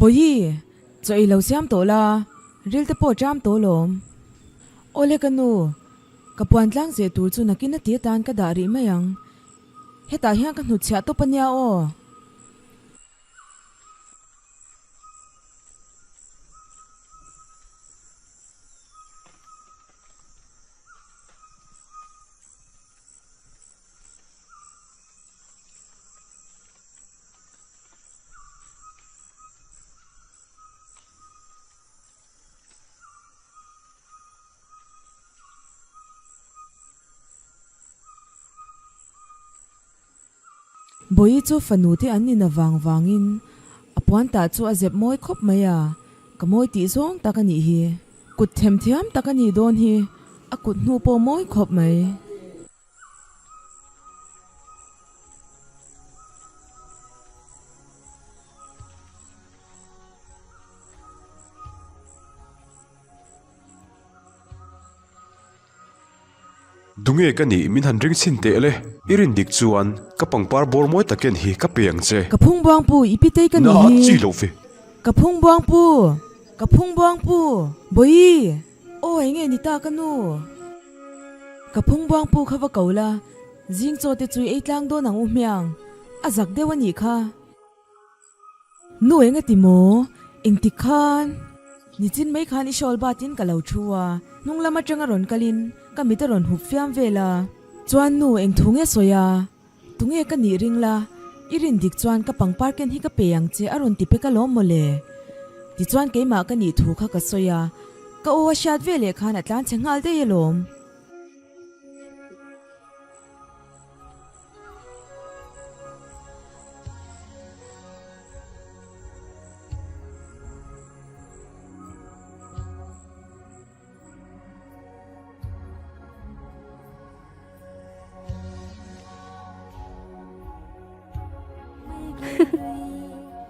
Bawihi, chaw ei lo siam tawh la, ril te pawh ṭam tawh lawm. Awle ka nu, ka puan tlang zeh tur chu nakin a ti atan ka dah rih mai ang. Hetah hian ka hnutchhiah tawp a nia aw. Bawihi chu fanu te an nin avang vangin a puan tah chu a zep mawi khawp mai a, ka mawi tih zawng tak a nih hi. Kut themthiam tak a nih dawn hi, a kut hnu pawh mawi khawp mai. Dunge ka nih min han ring chhin teh le, i rin dik chuan ka pangpar bawr mawi takin hi ka pe ang che. Ka phung buang pu, i pitei ka nih Na hi. chi lo ve. Ka phung buang pu, ka phung buang pu, Bawihi, aw enge ni ta ka nu. Ka phung buang pu kha va ko la, zing chaw te chu i ei tlang dawn ang u hmiang, a zak deuh a nih kha. Nu eng a ti maw? Engtik khan? Nichin mai khan i shawl batin ka lo thu a, hnung lam atanga rawn kalin ka mit a rawn hup fiam vel a. Chuan nu eng thu nge sawi a? Tunge ka nih ring la, i rin dik chuan ka pangpar ken hi ka pe ang che a rawn ti pek alawm mawle. Tichuan keimah ka nih thu kha ka sawi a, ka aw a hriat veleh khan a tlan chhe nghal daih alawm.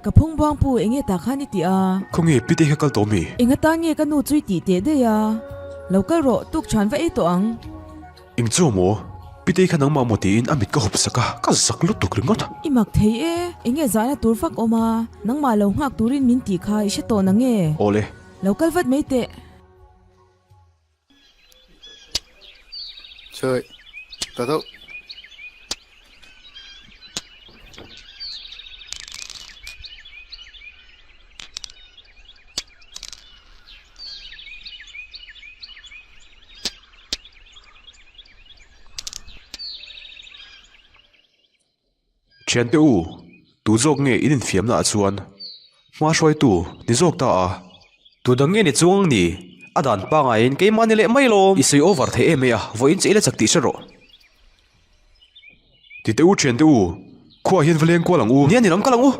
Ka phung buang pu enge tah khan i tih a? Khawnge pite kha kal tawh mi? Enga tan nge ka nu chu i tih teh daih a? Lo kal rawh, tuk chhuan va ei tawh ang. Eng chu maw? Pitei kha nangmah maw tiin a mit ka hup sak a, ka zak lutuk ringawt. I mak thei e, eng nge zahna tur vak awm a, nangmah lo nghak turin min tih kha i hre tawh na nge? Awle. Lo kal vat mai teh. Chhuih, ta deuh. Thiante u, tu zawk nge in infiamna ah chuan hma hruaitu ni zawk ta a? Tu dang nge ni chuang ang ni? A dan pangaiin keimah ni leh mai lawm. I sawi over thei em mai a, vawiin che ila chak tih hre rawh. Ti teh u thiante u, khuaah hian va leng kual ang u. Nia ni lam kal ang u.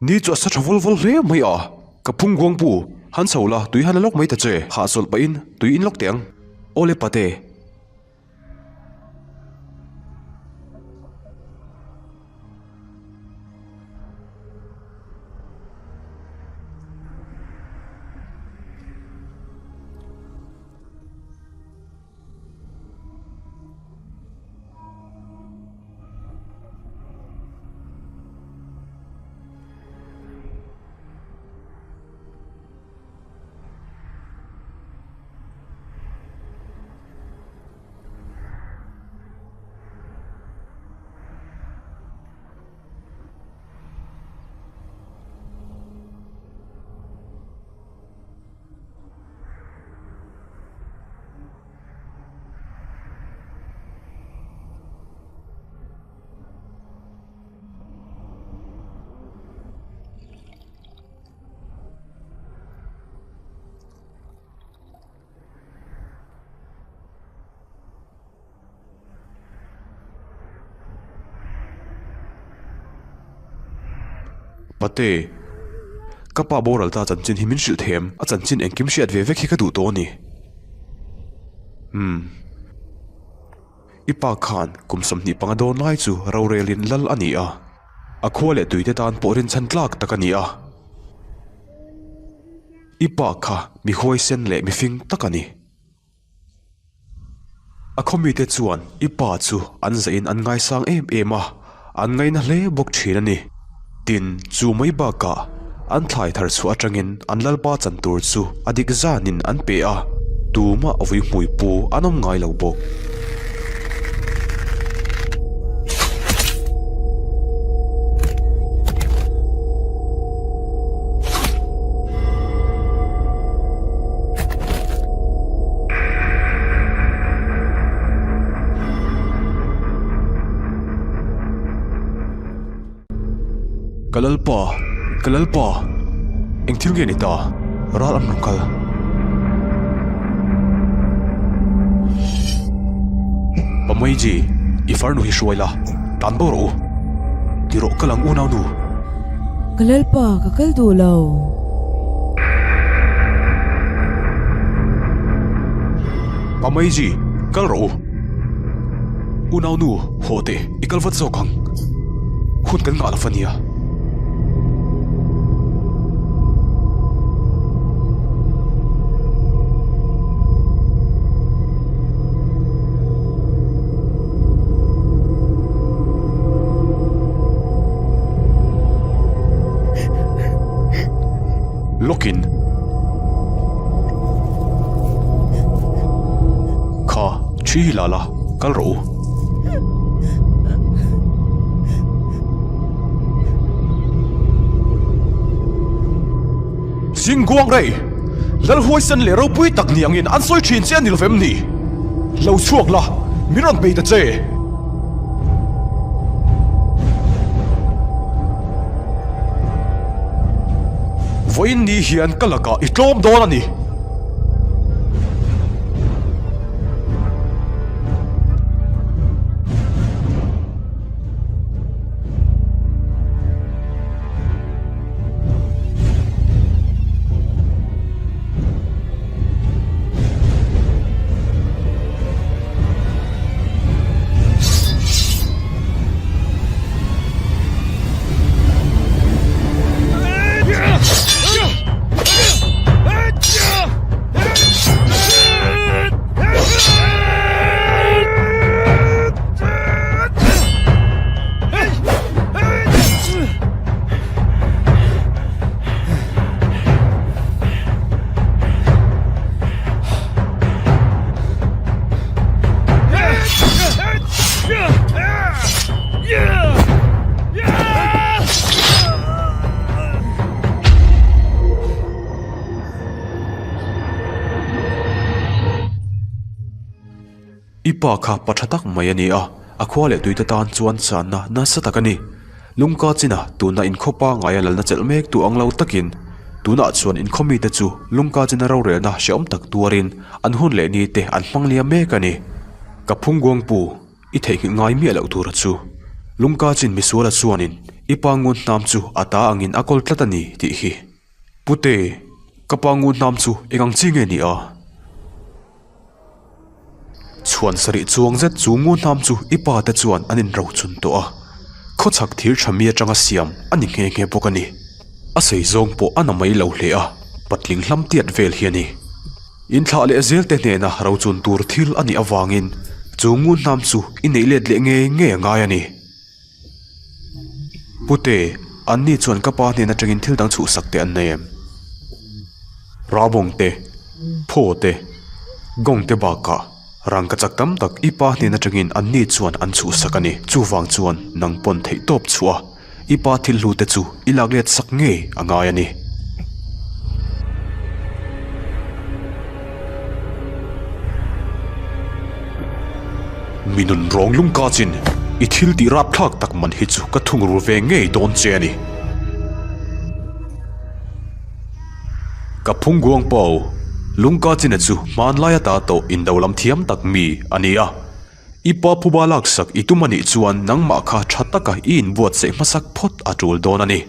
Ni chu a sa tha vul vul hle mai a, ka phung guang pu, han chho la tui han la lawk mai ta che, hahchawlh pahin tui in lawk teh ang. Awle pate. Pate, ka pa boral ta chanchin hi min hrilh them, a chanchin engkim hriat ve vek hi ka duh tawh a ni. Umm. I pa khan kum 25 dawn lai chu rorelin lal a ni a, a khua leh tuite tan pawh rinchhan tlak tak a ni a. I pa kha mi huaisen leh mi fing tak a ni. A khawmite chuan i pa chu an zahin an ngaisang em em a, an ngaina hle bawk thin a ni. Tin, chu mai bakah an thlai thar chhuah atangin an lalpa chan tur chu a dik zanin an pe a, tumah vui hmui pu an awm ngai lo bawk. Ka lalpa, ka lalpa, eng thil nge ni ta? Ral an rawn kal. Pamaiji, I farnu hi hruai la, tan bo rawh u. Ti rawh kal ang unau nu. Ka lalpa, ka kal duh lo. Pamaiji, kal rawh u. Unau nu, haw teh, i kal vat zawk ang. Hun kan ngah lo va nia. Lawkin. Kha, ṭhi hi la la, kal rawh u. Zingguang rei, Lalhuaisan leh ropui tak ni angin an sawi thin che a ni lovem ni? Lo chhuak la, min rawn bei ta che. Vawiin ni hian ka lakah i tlawm dawn a ni. I pa kha pa tha tak mai a ni a, a khua leh tuite tan chuan channa nasa tak a ni. Lungka china tuna inkhaw pangaia lalna chelh mek tu ang lo takin tunah chuan inkhaw mite chu lungka china rorelna hrehawm tak tuarin an hun leh ni te an hmang liam mek a ni. Ka phungguangpu, i theihnghilh ngai miah loh tura chu lungka chin misuala chuanin i pa ngun hnam chu a ta angin a kawl tlat a ni tih hi. Pute, ka pa ngun hnam chu eng ang chi nge ni a? Chhuan sarih chuang zet chu Ngunhnam chu i pa te chuan an inrochun tawh a, khawchhak thir tha mi atanga siam a ni nghe nghe bawk a ni. A sei zawng pawh a na mai lo hle a, patling hlam tiat vel hi a ni. Inthlah leh zel te hnena rochun tur thil a nih avangin chu Ngunhnam chu i neih let leh ngei ngei a ngai a ni. Pute, anni chuan ka pa hnen atangin thil dang chhuhsak te an nei em? Rabawng te, phaw te, gawng te bakah rangka chak tam tak i pa hnen atangin anni chuan an chhuhsak a ni. Chuvang chuan nang pawn theih tawp chhuah a, i pa thil hlu te chu i lak let sak ngei a ngai a ni. Mi nun rawng lungka chin i thil tih rapthlak tak man hi chu ka thungrul ve ngei dawn che a ni. Ka phungguang pau lungka china chu hmanlai ata tawh indo lam thiam tak mi a ni a. I pa phuba laksak i tum a nih chuan nangmah kha tha taka i inbuatsaih hmasak phawt a tul dawn a ni.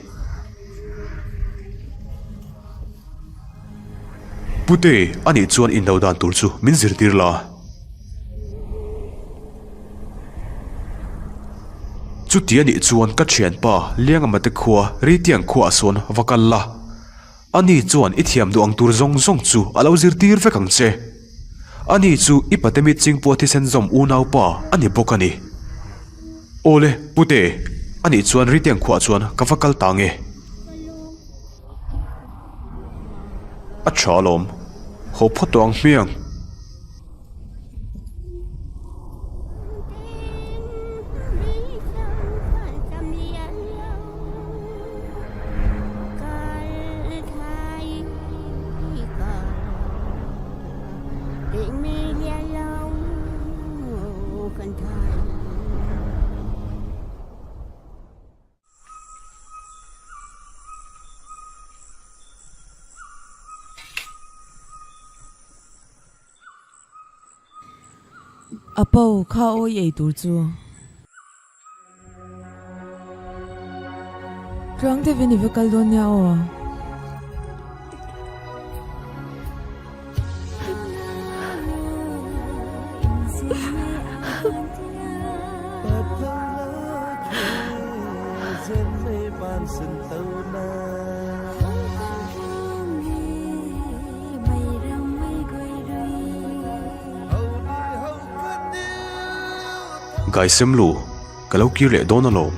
Pute, a nih chuan indo dan tur chu min zirtir la. Chuti a nih chuan ka thianpa Liangamate khua Ritiang khuaah sawn va kal la. Ani chuan i thiam duh ang tur zawng zawng chu a lo zirtir vek ang che. Ani chu i patemit chingpua thisen zawm unaupa a ni bawk a ni. Awle, Pute, ani chuan Ritiang khuaah chuan ka va kal ta nge? A tha alawm, haw phawt tawh ang hmiang. A po kha awi ei tur chu. Tluang deuhin i va kal dawn nia aw. Gaisemlu, ka lo kir leh dawn alawm.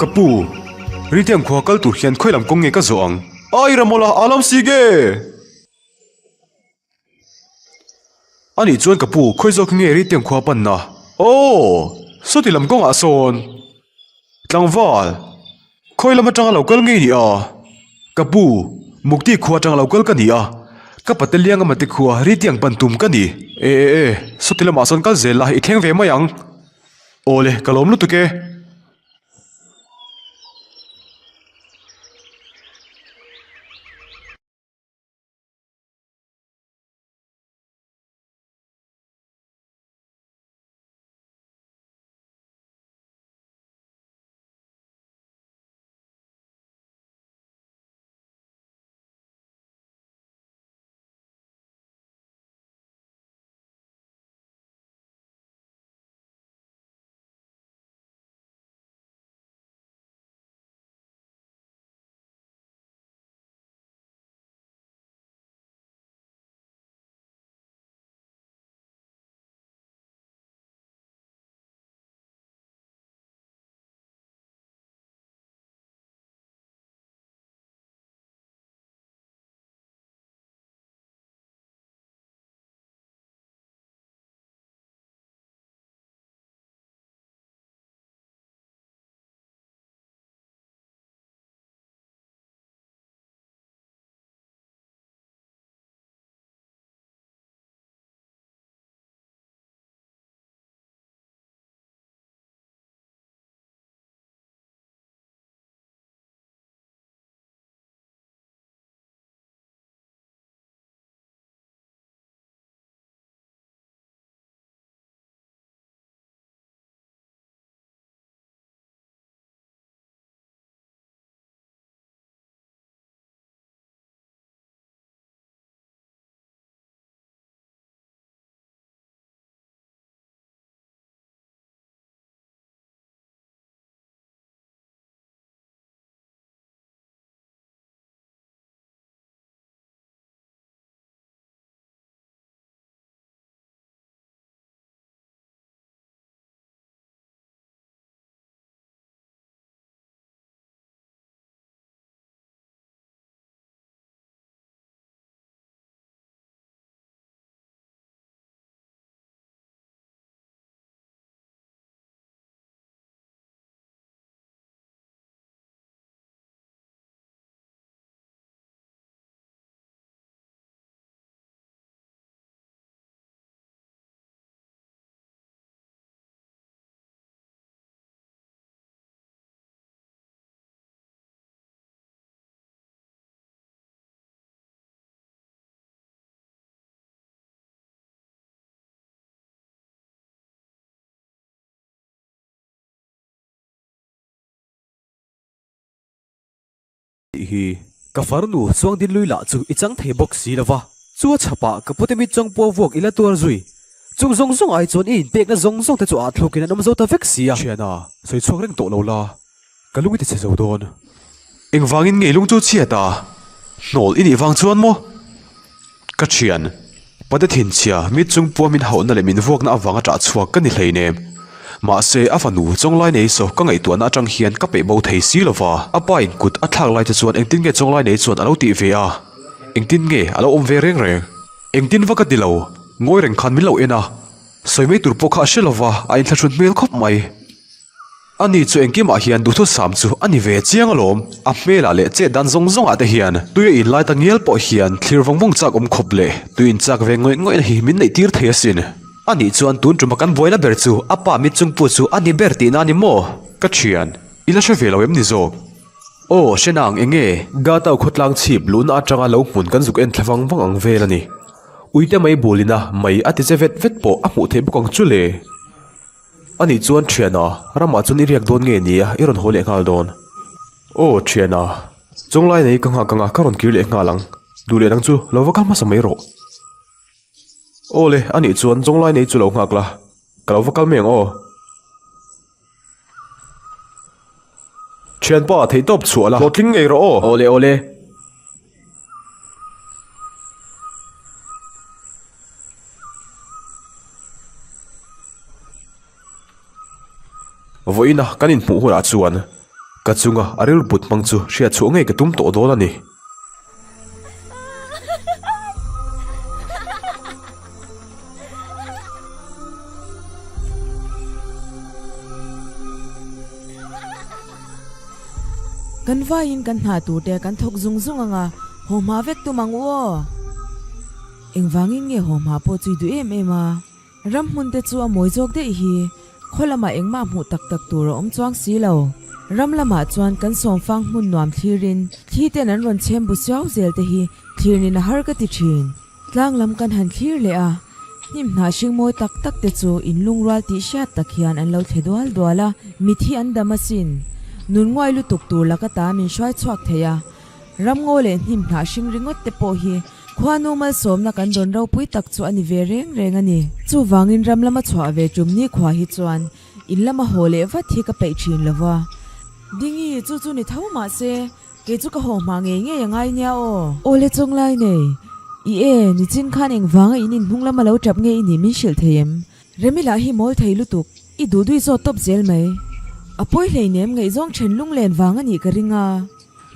Ka pu, Ritiang khua kal tur hian khawi lam kawng nge ka zawh ang? Ai Ramola, a lam si ge! Anih chuan ka pu, khawi zawk nge Ritiang khua panna? Aw, sawti lam kawngah sawn. Tlangval, khawi lam atanga lo kal ngei ni a? Ka pu, Mukti khua atanga lo kal ka ni a, ka pate liang amate khua Ritiang pan tum ka ni. E e e, sawti lamah sawn kal zel la, i thleng ve mai ang. Awle, ka lawm lutuk e. Tih hi ka farnu chuang din lui lah chu i chang thei bawk si lo va, chu a chhapah ka pute mit chuang pua vuak i la tuar zui. Chung zawng zawng ai chuan i inpekna zawng zawng te chu ah thlukin an awm zo ta vek si a. Thiana, sawi chhuak reng tawh lo la, ka lung i ti chhe zo dawn. Engvangin nge lung chu chhiat a? Hnawl i nih vang chuan maw? Ka thian, Pate thinchhia mit chung pua min hauhna leh min vuakna avanga ṭah chhuak ka ni hleinem. Mahse, a fanu Chawnglai nei saw ka ngaihtuahna aṭang hian ka peih bo thei si lo va. A pa in kut a thlak lai te chuan engtin nge Chawnglai nei chuan a lo tih ve a? Engtin nge a lo awm ve reng reng? Engtin va ka ti lo, ngawi reng khan min lo en a, sawi mai tur pawh kha a hre lo va, a inthlahrun hmel khawp mai. Ani chu engkimah hian duhthusam chu a ni ve chiang alawm. A hmelah leh chet dan zawng zawngah te hian tui a inlai ta ngial pawh hian thlir vawng vawng chak awm khawp leh tui inchak ve ngawih ngawihna hi min neih tir thei asin. Ani chuan tun tuma kan buaina ber chu a pa mit chungpu chu a ni ber tihna a ni maw? Ka thian, i la hre ve lo em ni zawk? Aw, hre nang eng nge? Gatau khawtlang chhip luhna atanga lo hmun kan zuk en thla vang vang ang vel a ni. Uite mai bulina mai a ti che vet vet pawh a hmuh theih bawk ang chu le. Anih chuan thiana, ramah chuan i riak dawn nge nia i rawn haw leh nghal dawn? Aw thiana, chawnglai nei ka nghak anga ka rawn kir leh nghal ang, duh leh dang chu lo va kal hmasa mai rawh. Aw le, anih chuan chawnglai nei chu lo nghak la, ka lo va kal mai ang aw. Thianpa, theihtawp chhuah la, hlawhtling ngei rawh aw. Aw le, aw le. Vawiina kan inhmuh hunah chuan ka chunga a rilru put hmang chu hriat chhuah ngei ka tum tawh dawn a ni. Kan vaiin kan hna tur te kan thawk zung zung ang a, haw hma vek tum ang u aw. Engvangin nge haw hma pawh chu i duh em em a? Ram hmun te chu a mawi zawk daih hi, khaw lamah engmah hmuh tak tak tur a awm chuang si lo. Ram lamah chuan kan sawmfang hmun nuam thlirin thli ten an rawn chhem bu siau zel te hi thlirnin a har ka ti thin. Tlang lam kan han thlir leh a, hnim hnah hring mawi tak tak te chu in lungrual tih hriat tak hian an lo thle dual dual a, mithi an dam asin. Nun nguai lutuk tur laka ta min hruai chhuak thei a, ramngaw leh hnim hnah hring ringawt te pawh hi khuanu malsawmna kan dawn ropui tak chu a ni ve reng reng a ni. Chuvangin ram lama chhuah ve tum nikhua hi chuan in lama haw leh vat hi ka peih thin lo va. Dingi, chu chu ni tho mahse, Kei chu ka haw hma ngei ngei a ngai nia aw. Aw le chawnglai nei. I e, nichin khan engvanga in inhnung lama lo tap nge i nih min hrilh thei em? Remi lah hi mawl thei lutuk, i duh dui zawt tawp zel mai. A pawi hleinem ngaihzawng then lunglen vang a nih ka ring a.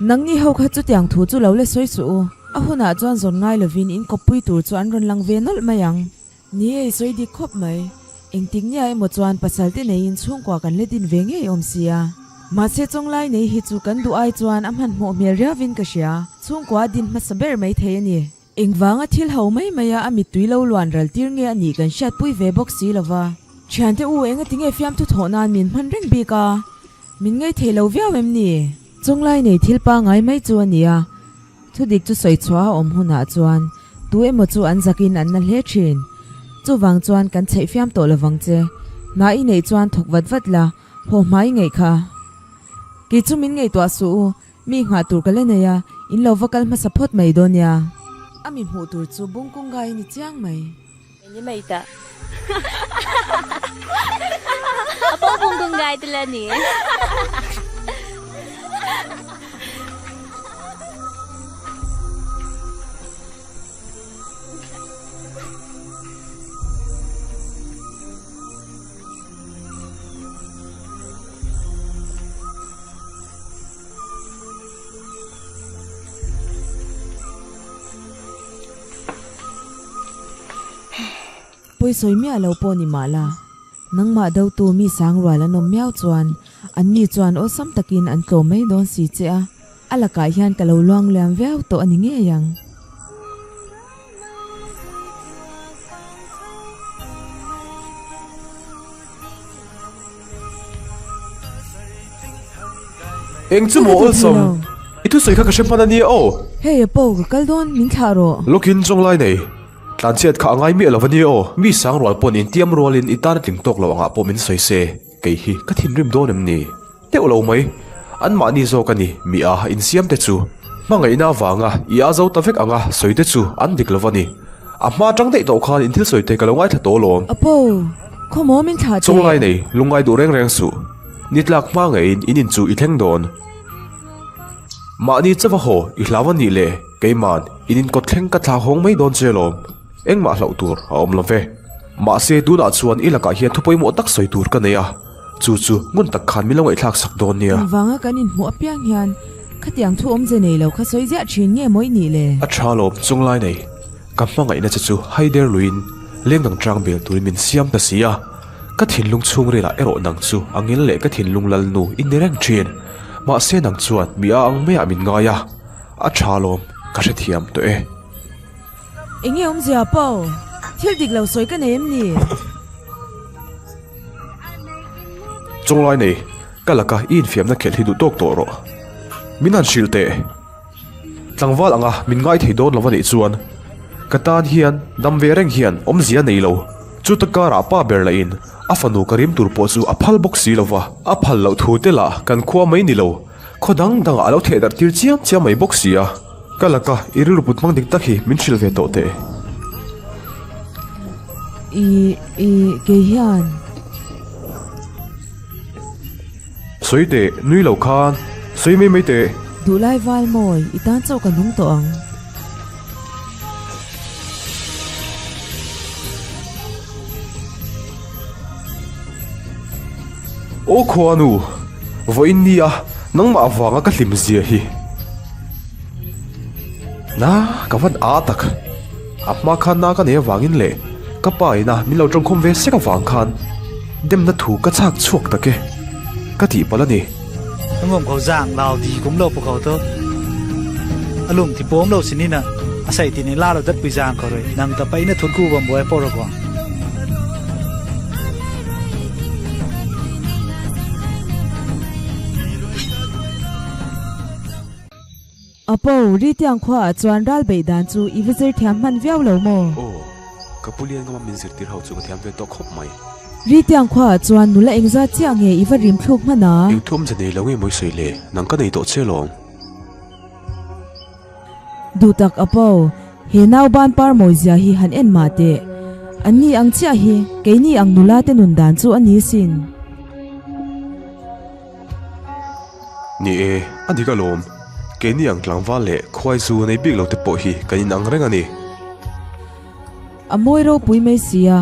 Nangni ho kha chutiang thu chu lo le sawi suh u. A hunah chuan zawn ngai lovin in kawppui tur chu an rawn lang ve nawlh mai ang. Ni ei sawi dik khawp mai. Engtik nia emaw chuan pasal te neiin chhungkua kan let in ve ngei awm sia. Mahse chawnglai nei hi chu kan duh ai chuan a hmanhmawh hmel riauin ka hria. Chhungkua a din hmasa ber mai thei a ni. Engvanga thil ho mai maia a mittui lo luan ral tir nge a nih kan hriatpui ve bawk si lova. Thiante u engati nge fiamthu thawh nan min hman reng bik a? Min ngei thei lo viau em ni? Chawnglai nei thil pangai mai chu a nia. Thudik chu sawi chhuah a awm hunah chuan Tu emaw chu an zakin an na hle thin. Chuvang chuan kan chheih fiam tawh lovang che. Hna i neih chuan thawk vat vat la, haw hma i ngeih kha. Kei chu min ngaihtuah suh u, mi nghah tur ka la nei a, in lo va kal hmasa phawt mai dawn nia. A mi hmuh tur chu Bungkungai ni chiang mai. Ni mai ta. A pawh Bungkungai te la ni. Pawisawi miah lo pawh ni mah la, nangmah dotu mi sang rual an awm miau chuan anni chuan awlsam takin an tlawm mai dawn si che a, a lakah hian ka lo luang liam viau tawh a ni ngei ang. Eng chu maw awlsam? I thusawi kha ka hre hman a nia aw. Hei a pawh ka kal dawn min thlah rawh. Lawkin chawnglai nei. Tlanchhiat kha a ngai miah lo a nia aw. Mi sang rual pawn intiam rualin i tan a tling tawk lo angah pawh min sawi se, kei hi ka thinrim dawn em ni? Deuh lo mai. Anmahni zawk a ni, mi a insiam te chu. Hmangaihna avanga i a zo ta vek anga sawi te chu an dik lo a ni. A hma atang daih tawh khan in thil sawi te ka lo ngaithla tawh alawm. Apo, khawmaw min thlah teh. Chawnglai nei, lungngai duh reng reng suh. Ni tlak hma ngeiin in in chu i thleng dawn. Mahni chauh a haw i hlau a nih le keiman in inkawt thleng ka thla hawng mai dawn che lawm. Engmah hlauh tur a awm lo ve. Mahse tunah chuan i lakah hian thu pawimawh tak sawi tur ka nei a, chu chu ngun tak khan min lo ngaihthlak sak dawn nia. Engvanga kan inhmuh apiang hian khatiang thu awmze nei lo kha sawi ziah thin nge maw i nih le? A tha lawm chunglai nei. Ka hmangaihna che chu haider luiin lengdang tang bel turin min siam ta si a, ka thinlung chhungrilah erawh nang chu a ngil leh ka thinlung lalnu i ni reng thin. Mahse nang chuan mi a ang maiah min ngai a, a tha lawm ka hrethiam tawh e. Enge awmzia pawh thil dik lo sawi ka nei em ni? Chawnglai nei, ka laka i infiamna khelh hi duh tawk tawh rawh. Min han hrilh teh. Tlangval anga min ngai thei dawn lo a nih chuan ka tan hian dam ve reng hian awmzia nei lo. Chuta karah pa ber lahin a fanu ka rim tur pawh chu a phal bawk si lo va, a phal loh thu te lah kan khua mai ni lo, khaw dang dangah a lo theh darh tir chiam chiam mai bawk si a. Ka laka i rilru put hmang dik tak hi min hrilh ve tawh teh. I, i, kei hian. Sawi teh, nui lo khan sawi mai mai teh. Duhlai val mawi, i tan chauh ka nung tawh ang. Aw khuanu, vawiin nia nangmah avanga ka hlim zia hi. Na, ka van a tak. A hma khan na ka nei avangin leh ka pa ina min lo tawngkhawm ve sek avang khan demna thu ka chhak chhuak tak e, ka tih palh a ni. Ngom ko zang lau di kum lo pu ko to alung ti pom lo sinina a sai ti ni la lo dat pui zang ko roi nang ta pai na thun ku bom boi por ko. Apo, Ritiang khuaah chuan ral beih dan chu i va zir thiam hman viau lo maw? Aw, ka pu lian ngama min zirtir ho chu ka thiam ve tawh khawp mai. Ritiang khuaah chuan nula engzat chiah nge i va rim thluk hman a? Eng thu awmze nei lo nge mawi sawi le, nang ka nei tawh che lawm. Duh tak Apo, he nau ban par mawi zia hi han en mah teh. An ni ang chiah hi keini ang nula te nun dan chu a ni sin. Ni e, a dik alawm. Keini ang tlangval leh khuai zu nei bik lo te pawh hi kan inang reng a ni. A mawi ropui mai si a,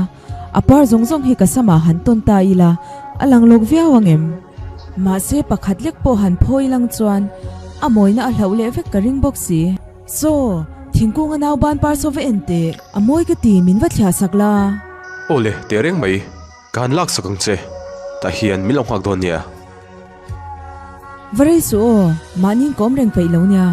a par zawng zawng hi ka samah han tawn ta ila, a lang lawk viau ang em? Mahse pakhat lek pawh han phawi lang chuan a mawina a hlauh leh vek ka ring bawk si. Saw, thingkung a nau ban par saw va en teh, a mawi ka ti min va thliah sak la. Aw le, teh reng mai. Ka han laksak ang che, tah hian min lo nghak dawn nia. Va rei suh aw, mahni in ka awm reng peih lo nia.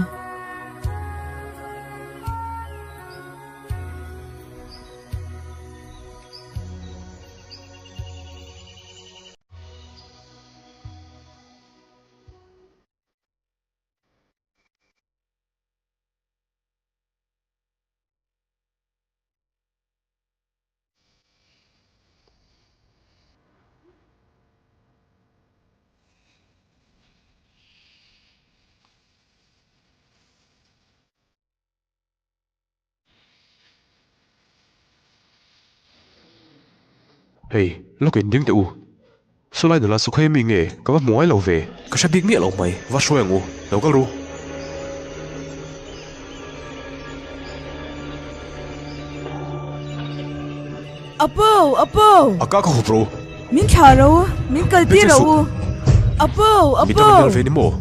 Hei, lawk in ding teh u. Sawlai nula chu khawi mi nge ka va hmu ngai lo ve. Ka hre bik miah lo mai, va hruai ang u, lo kal ru. Apo! Apo! A ka ka hup ro. Min thlah ro u, min kal tir ro u. Apo! Apo! Mi dang an hnial ve ni maw?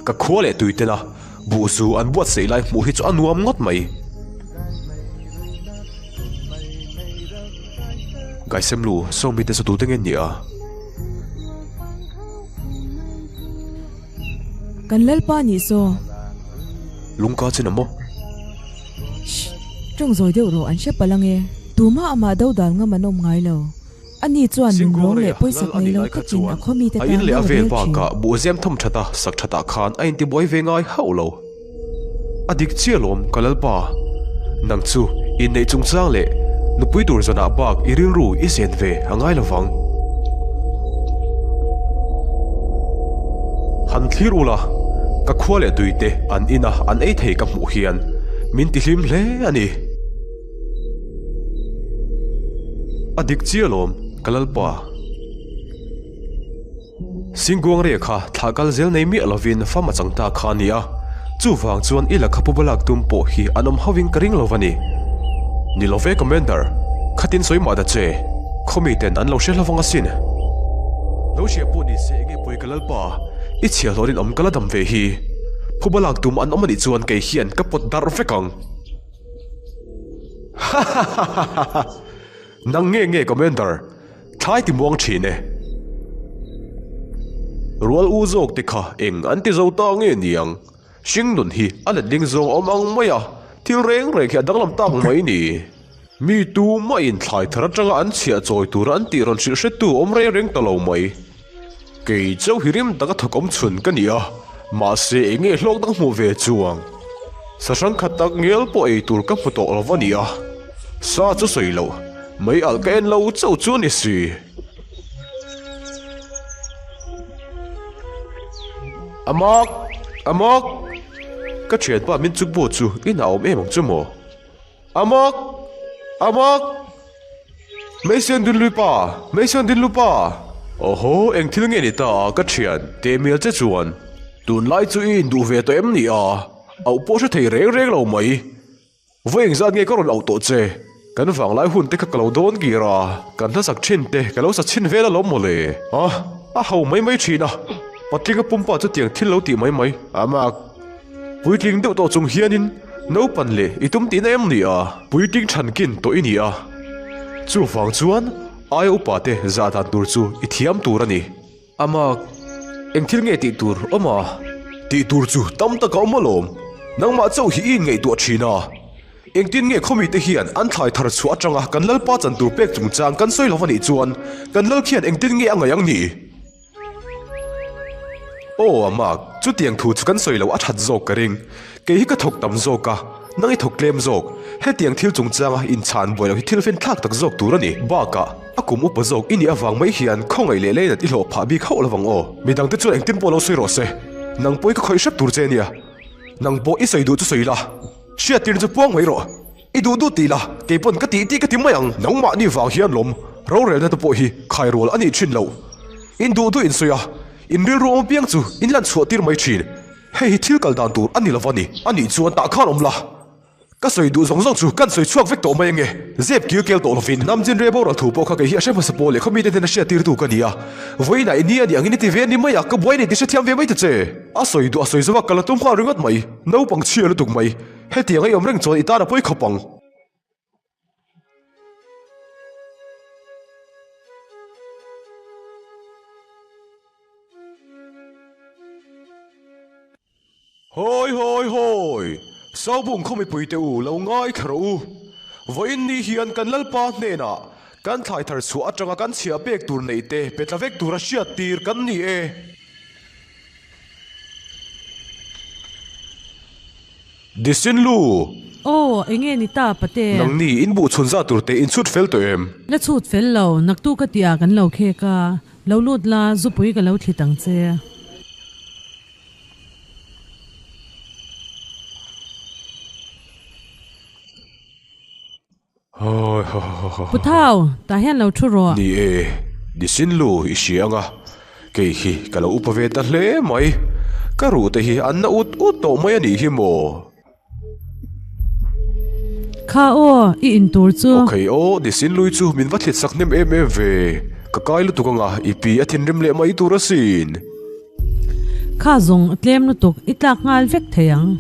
Ka khua leh tui tena buh zu an buatsaih lai hmuh hi chu a nuam ngawt mai. Gaisemlu, Sawmi te chu tute nge nia? Kan Lalpa nih saw. Lungka chin a maw? Shh! Tawng zawi deuh rawh an hre palh ang e. Tumah amah do dal ngam an awm ngai lo. Ani chuan nunrawng leh Singuangreia pawisak lal a nei nih lo lai kha takin a chuan khaw mite a tan in leh lo a a vel rel thin. bakah buhzem thawm that a sak thatah khan a intibuai ve ngai hauh lo. A dik chiah lawm ka Lalpa. Nang chu inneih chungchang leh nupui tur zanah bak i rilru i zen ve a ngai lovang. Han thlir ula, ka khua leh tuite an ina an ei thei ka hmuh hian min tihlim hle a ni. A dik chiah lawm ka Lalpa. Singuangria kha thlah kal zel nei miah lovin fam a chang ta kha a ni a, chuvang chuan i lakha puba lak tum pawh hi an awm hovin ka ring lo a ni. Ni lo ve Commander, khatin sawi mah ta che, khaw miten an lo hre hlavang asin. Lo hria pawh ni se enge pawi ka Lalpa, i chhiahhlawh rinawm ka la dam ve hi. Phuba lak tum an awm anih chuan kei hian ka pawt darh vek ang. Hahahahaha! Nang nge nge Commander, thlai ti muang thin e. Rual u zawk te kha eng an ti zo ta nge niang? Hring nun hi a letling zawng awm ang mai a, thil reng reng hi a danglam tak mai ni. Mi tu mahin thlai thar atanga an chhiah chawi tura an tih rawn hrilh hretu awm reng reng ta lo mai. Kei chauh hi rim taka thawk awm chhun ka ni a, mahse eng nge hlawk dang hmuh ve chuang? Sa hrang khat tak ngial pawh ei tur ka hmu tawh lo va ni a, sa chu sawi loh, mei alh ka en lo chauh chu a ni si. Amak! Amak! Ka thianpa min chuk bu chu inah a awm em ang chu maw? Amak! Amak! Hmeichhian din lui pa! Hmeichhian din lu pa! Awhaw, eng thil nge ni ta a ka thian teh mial che chuan tunlai chu i induh ve tawh em ni a? Auh pawh hre thei reng reng lo mai. Vawi engzat nge ka rawn auh tawh che? Kan vanglai hun te kha ka lo dawn kir a, kan hnasak thin te ka lo sa chhin vel alawm mawle. A, a ho mai mai thin a, patlinga pumpa chu tiang thil lo tih mai mai. Amak. Puitling deuh tawh chung hianin naupan leh i tum tihna em ni a? Puitling thankin tawh i ni a. Chuvang chuan aia upa te zah dan tur chu i thiam tur a ni. Ama, eng thil nge tih tur awm a? Tih tur chu tam tak a awm alawm. Nangmah chauh hi i inngaihtuah thin a. Engtin nge khawmi te hian an thlai thar chhuah atanga kan Lalpa chan tur pek chungchang kan sawi lo a nih chuan kan Lal khian engtin nge a ngaih ang ni? Aw a mak, chutiang thu chu kan sawi loh a that zawk ka ring. Kei hi ka thawk tam zawk a, nang i thawk tlem zawk. Hetiang thil chungchanga inchhan buai loh hi thil finthlak tak zawk tur a ni. Bakah, a kum upa zawk i nih avang mai hian khawngaih leh leinat i hlawh phah bik hauh lovang aw. Midangte chuan engtin pawh lo sawi rawh se, nang pawh i ka khawih hrep tur che a nia. Nang pawh i sawi duh chu sawi la, hriattir chu puang mai rawh. I duh duh tih la, kei pawn ka tih tih ka ti mai ang. Nangmahni vang hian lawm, rorelna te pawh hi khairual a nih thin loh. In duh duh in sawi a, in rilru awm apiang chu in lan chhuah tir mai thin. Hei hi thil kal dan tur a ni lo va ni. A nih chuan tah khan awm la. Ka sawi duh zawng zawng chu kan sawi chhuak vek tawh mai ange. Zep kil kel tawh lovin. Namjin re boral thu pawh kha kei hi a hre hmasa pawl leh khaw mite hnena hriat tirtu ka ni a. Vawiinah i ni a nih angin i ti ve a ni mai a, ka buai nei tih hrethiam ve mai ta che. A sawi duh a sawi zo a, ka la tum nghal ringawt mai. Naupang chhia lutuk mai. Hetiang a i awm reng chuan i tan a pawi khawp ang. Hawi hawi hawi! Saubung khaw mipuite u lo ngai thla rawh u. Vawiin ni hian kan Lalpa hnenah kan thlai thar chhuah atanga kan chhiah pek tur neih te pe tla vek tura hriat tir kan ni e. Disinlu! Aw, enge ni ta pate? Nangni in buh chhun zat tur te in chhut fel tawh em? La chhut fel lo, naktu ka tih ah kan lo khek a, lo lut la, zupui ka lo thlit ang che. Pu Thau, tah hian lo thu rawh. Ni e, Disinlu i hria ang a, kei hi ka lo upa ve ta hle mai. Ka ruh te hi an na ut ut tawh mai a nih hi maw? Kha aw, i in tur chu. Okay aw, Disinlui chu min va thlit sak hnem em em ve. Ka kai lutuk ang a, i pi a thinrim leh mai tur asin. Kha zawng a tlem lutuk, i tlak nghal vek thei ang.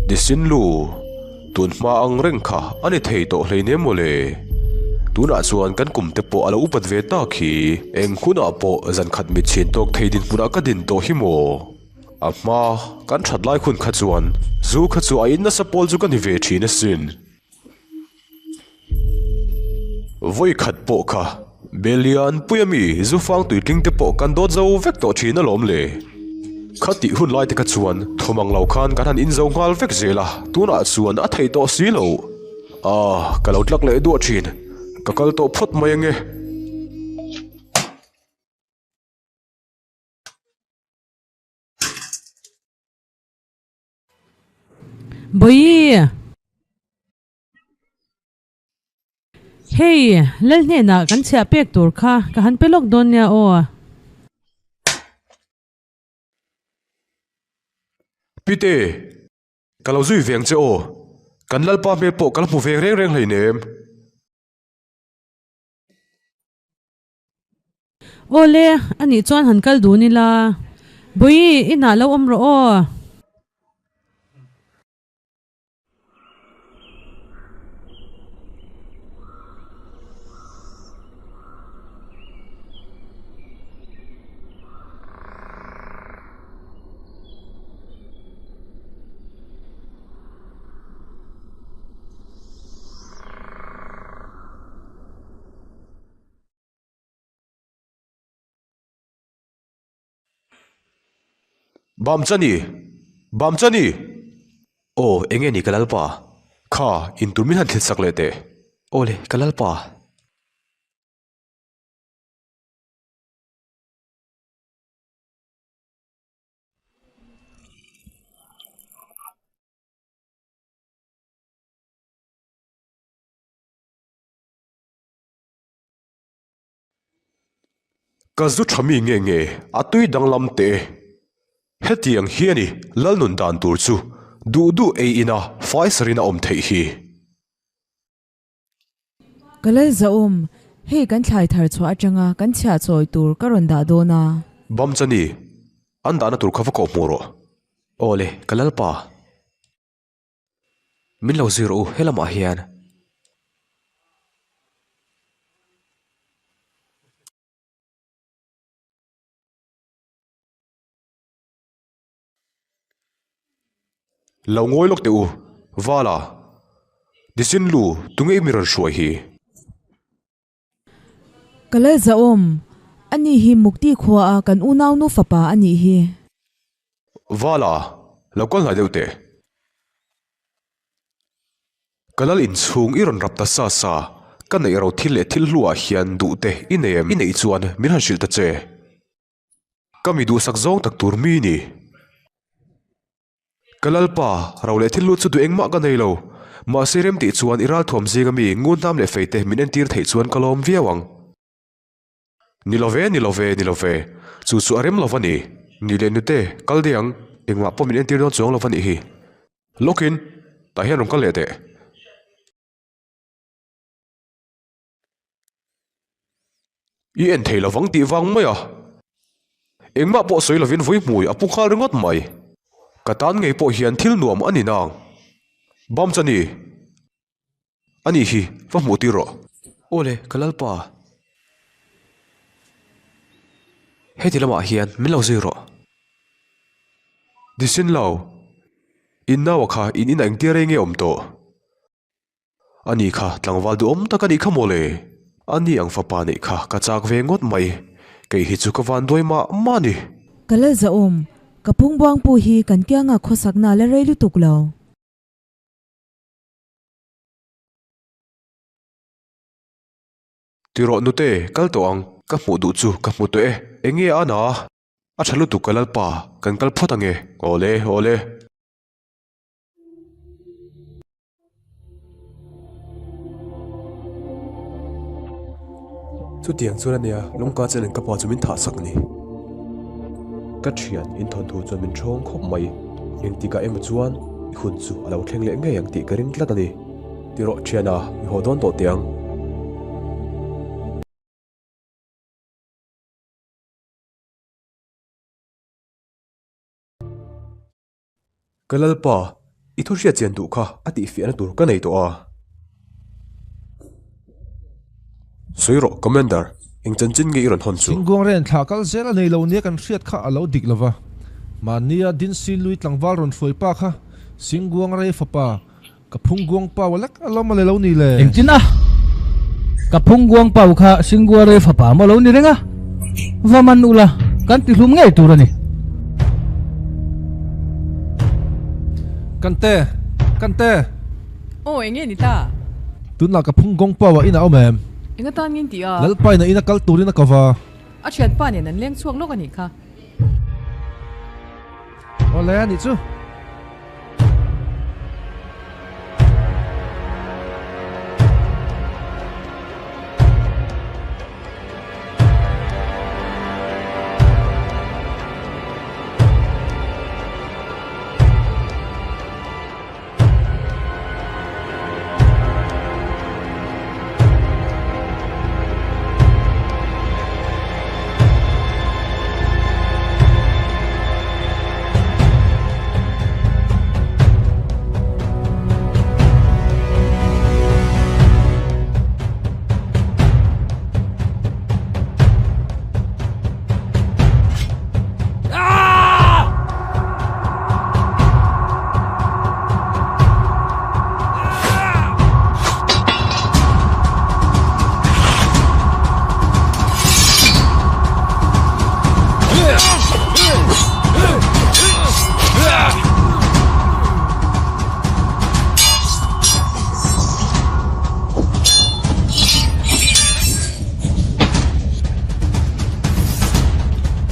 Disinlu, tun hma ang reng kha a ni thei tawh hleinem maw le? Tunah chuan kan kum te pawh a lo upat ve tak hi. Eng hunah pawh zan khat mit chhin tawk thei dinhmunah ka din tawh hi maw? A hma kan that lai hun kha chuan zu kha chu a in nasa pawl chu ka ni ve thin asin. Vawi khat pawh kha Belian puia mi zu fang tuitling te pawh kan dawt zo vek tawh thin alawm le. Khatih hun lai te kha chuan thawmang lo khan kan han inzo nghal vek zel a, tunah chuan a theih tawh si lo. Ah, ka lo tlak leh duah thin. Ka kal tawh phawt mai ange. Bawihi! Hei, Lal hnenah kan chhiah pek tur kha ka han pe lawk dawn nia aw. Pite, ka lo zui veng che aw. Kan Lalpa hmel pawh ka la hmu veng reng reng hleinem. Awle, anih chuan han kal dun ila. Bawihi, inah lo awm rawh aw. Bamchani! Bamchani! Aw, enge ni ka lalpa? Kha, intur min han thlit sak leh teh. Aw le, ka lalpa. Ka zu tha mi nge nge a tui danglam teh e. Hetiang hi a ni Lalnun dan tur chu duh duh ei ina fai sarin a awm theih hi. Ka lal zahawm, hei kan thlai thar chhuah atanga kan chhiah chawi tur ka rawn dah dawn a. Bamchani, an dahna tur kha va kawh hmuh rawh. Aw le, ka lalpa. Min lo zir u helamah hian. Lo ngawi lawk teh u, Vala, Disin lu, tunge i mi rawn hruai hi? Ka lal zahawm, ani hi Mukti khua a kan unaunu fapa a nih hi. Vala, lo kal hnai deuh teh. Ka lal inchhung i rawn rap ta sa sa, ka neih ro thil leh thil hluah hian duh te i nei em? I neih chuan min han hrilh ta che. Ka mi duhsak zawng tak tur mi ni. Ka Lalpa, ro leh thil lut chu duh engmah ka nei lo. Mahse rem tih chuan i ralthuam zinga mi ngunhnam leh fei te min entir theih chuan ka lawm viau ang. Ni lo ve, ni lo ve, ni lo ve. Chu chu a rem lo va ni. Ni leh nute, kal dei ang. Engmah pawh min entir dawn chuang lo va nih hi. Lawkin, tah hian rawn kal leh teh. I en thei lovang tih vang mai a, engmah pawh sawi lovin vui hmui a pu nghal ringawt mai. Ka tan ngei pawh hian thil nuam a ni nang. Bamchani, ani hi va hmuh tir rawh. Aw le, ka lalpa. Heti lamah hian min lo zui rawh. Disin lo, in naua kha in inah engtia rei nge awm tawh? Ani kha tlangval duhawm tak a nih kha maw le? Ani ang fapa neih kha ka chak ve ngawt mai, kei hi chu ka van duai mah mah a ni. Ka lal zahawm, ka phungbuang pu hi kan kianga khawsakna la rei lutuk lo. Ti rawh nute, kal tawh ang, ka hmuh duh chu ka hmu tawh e, enge a na? A tha lutuk ka lalpa, kan kal phawt ange. Awle, awle. Chutiang chuan ania lungka chen in ka pa chu min thah sak ni. Ka thian in thawnthu chuan min thawng khawp mai. Engtikah emaw chuan i hun chu a lo thleng leh ngei ang tih ka ring tlat a ni. Ti rawh thiana, i haw dawn tawh teh ang. Ka Lalpa, i thu hriat chian duh kha a tihfiahna tur ka nei tawh a. Sawi rawh, Commander, eng chanchin nge i rawn hawn chu? Thingkuang ren thla kal zel a nei lo nia kan hriat kha a lo dik lo va. Mahnia Dinsi lui tlangval rawn hruai pa kha Singguang rei fapa ka phungguang pau a lek a lawm a le lo ni le. Engtin a? Ka phungguang pau kha Singguang rei fapa maw lo ni reng a? Va man ula, kan ti hlum ngei tur a ni. Kante! Kante! Aw, enge ni ta? Tunah ka phungguang pau a inah awm em? Enga tan ngin tih a? Lalpain a ina kal turin a ko va. A thianpa nen an leng chhuak lawk a nih kha. Awle a nih chu.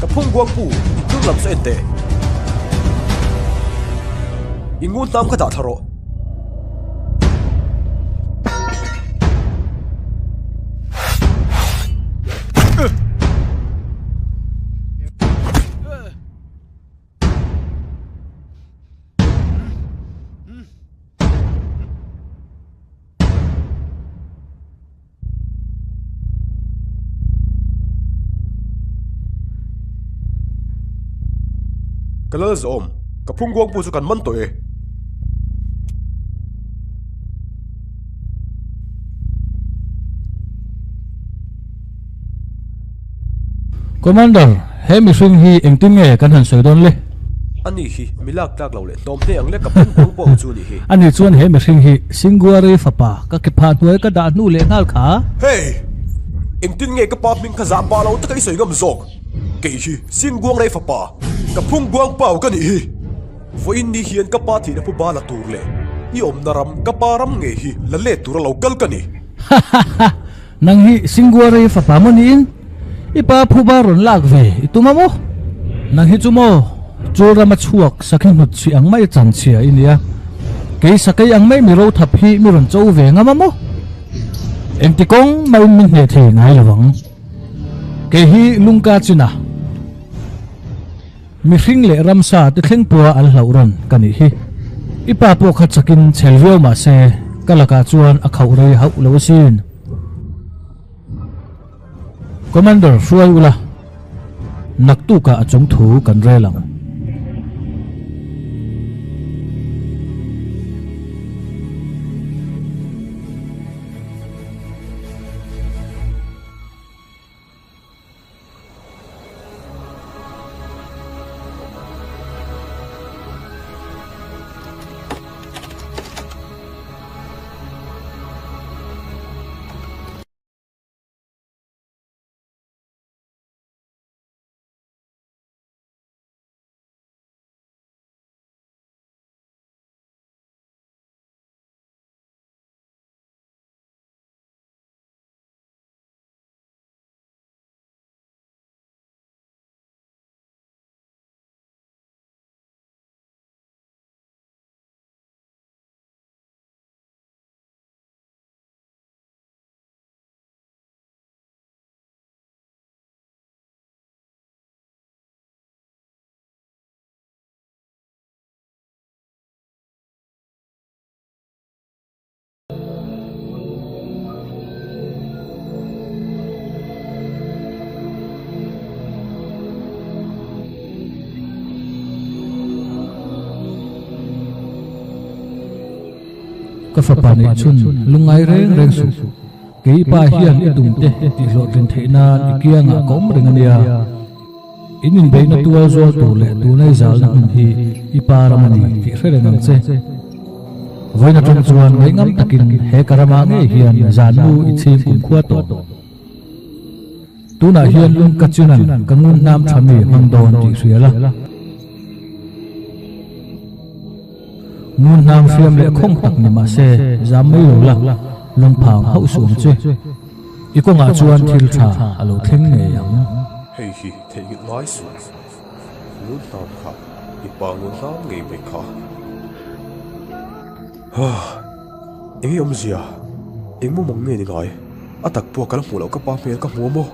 Ka phungbuang pu, hnung lam chu en teh. I ngun hnam kha dah thla rawh. Ka lal zawm, ka phungkuang pawh chu kan man tawh e. Commander, he mihring hi engtin nge kan han sawi dawn le? Ani hi mi lak tlak lo leh hnawm hle ang le ka phung kuang pawh chu ni hi. Ani chuan he mihring hi Singuari fapa ka ke phah hnuai ka dah hnu leh nghal kha. Hey! Engtin nge ka pa hming kha zah pah lo taka i sawi ngam zawk? Kei hi Singuangrei fapa ka phung guang pau ka nih hi. Vawiin ni hian ka pa thihna phuba la tur leh i awmna ram ka pa ram ngei hi la let tura lo kal ka ni. Ha ha ha! Nang hi Singuarei fapa maw niin i pa phuba rawn lak ve i tum a maw? Nang hi chu maw chul rama chhuak sakhi hnut chhi ang mai chan chhia i nia. Kei sakei ang mai mi ro thap hi mi rawn cho ve ngam a maw? Engti kawng maiin min hneh thei ngai lo ang. Kei hi lungka china mihring leh ramsa te thleng pawha an hlauh rawn ka nih hi. I pa pawh kha chakin chhel viau mah se ka lakah chuan a khauh rei hauh lo asin. Commander hruai ula, naktukah a chung thu kan rel ang. Ka fapa neih chhun lungngai reng reng suh. Kei pa hian i tumte tihhlawhtlin theih nan i kiangah ka awm reng a nia. In inbeihna tual zual tur leh tunei zalna hmun hi i pa ram a ni tih hre reng ang che. Vawiin atang chuan ngaihngam takin he ka ramah ngei hian zanmu i chhing kumkhua tawh. Tunah hian lung ka chinan ka ngun hnam tha mi hmang dawn tih hria la. Ngun hnam hriam leh khawng tak ni mah se zam mai lo la, lungphang hauh suh ang che. I kawngah chuan thil tha a lo thleng ngei ang. Hei hi theihnghilh ngai suh. Ngun hnam kha i pa ngun hnam ngei mai kha. Hah! Eng i awmzia? Eng mumang nge ni ngai? A tak pawh ka la hmuh loh ka pa hmel ka hmu a maw?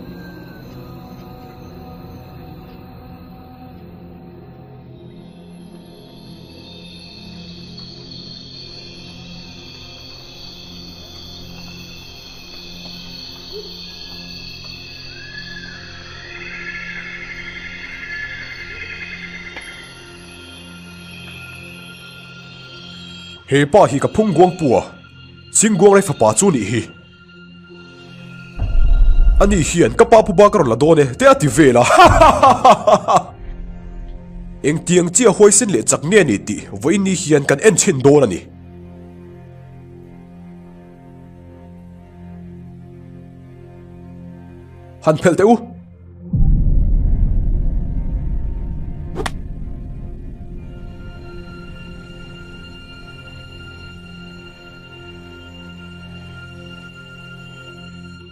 He pa hi ka phung guang pu a, Chingguang Rai fapa chu nih hi. Ani hian ka pa phuba ka rawn la dawn e te a ti vel a, hahahaha. Engtiang chiah huaisen leh chak nge ni tih vawiin ni hian kan en chhin dawn a ni. Han phelh teh u.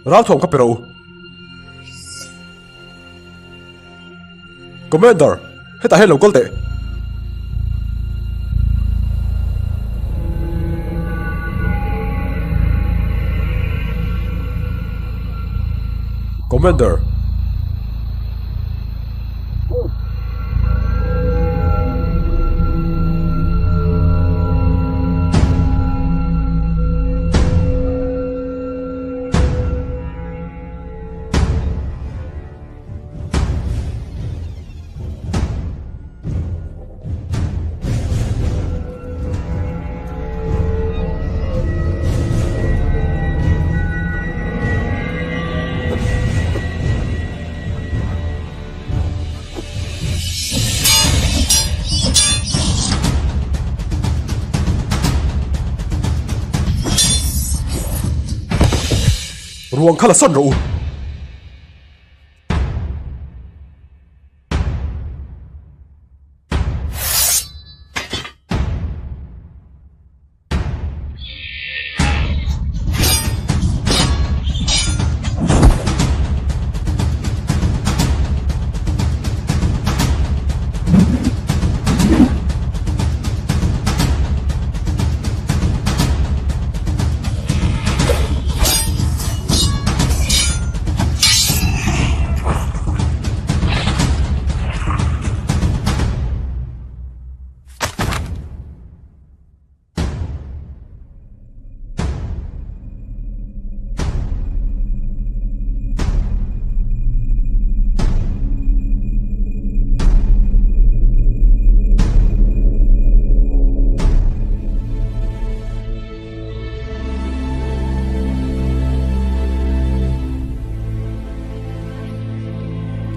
Ralthuam ka pe rawh u. Commander, hetah hian lo kal teh. Commander. Ruang kha la sawn rawh u.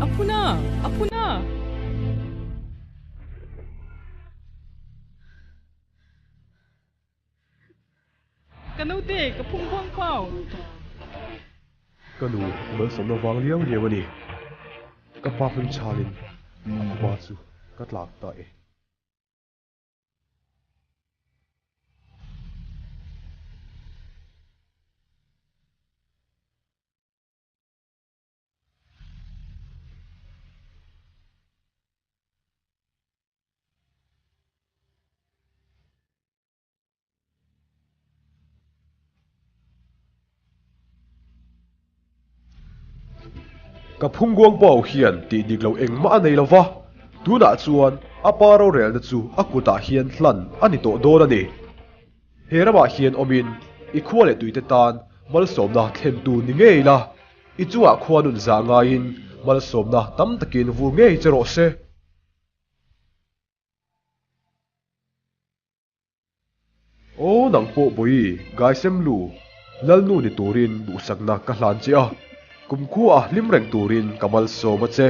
A phun a! A phun a! Ka naute, ka phung khuang pau. Ka nu malsawmna vang liau liau a ni. Ka pa hming chhalin a phuba chu ka tlak ta e. Ka phungguang pawh hian tih dik loh engmah a nei lo va, tunah chuan a pa rorelna chu a kutah hian hlan a ni tawh dawn a ni. He ramah hian awmin i khua leh tuite tan malsawmna thlentu ni ngei la, i chungah khua nun zah ngaiin malsawmna tam takin vur ngei che rawh se. Aw nang pawh Bawi, Gaisemlu, Lalnu ni turin duhsakna ka hlan che a, kumkhua a hlim reng turin ka malsawm a che.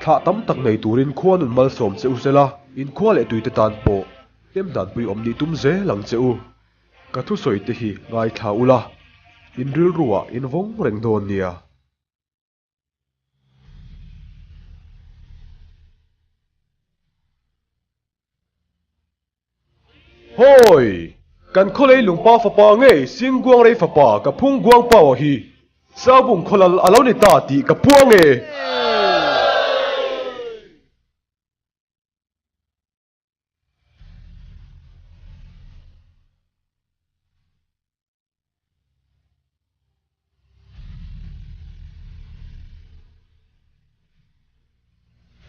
Thlah tam tak nei turin khua nun malsawm che u sela, in khua leh tuite tan pawh hnem danpui awm nih tum zel ang che u. Ka thusawi te hi ngaithla ula, in rilruah in vawng reng dawn nia. Hawi! Kan khawlei lungpa fapa ngei Singguangrei fapa ka phung Guangpaua hi Saubung khawlal a lo ni ta tih ka puang e!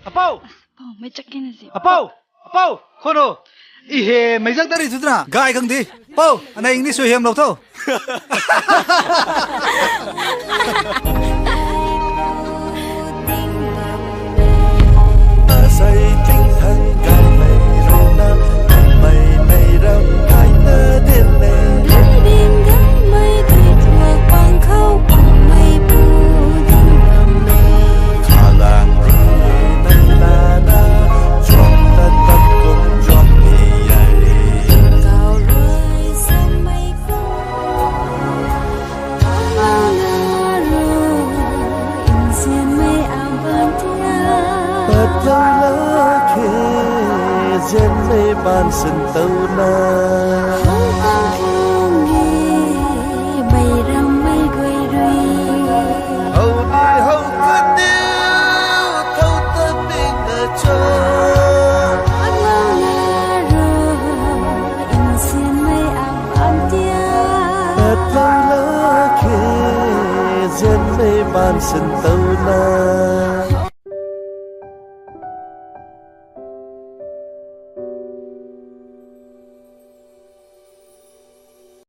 Apau! Apau! Apau! Khono! I he mai jak dari chudra gai kang di. Pau, ana English so hem lo tho.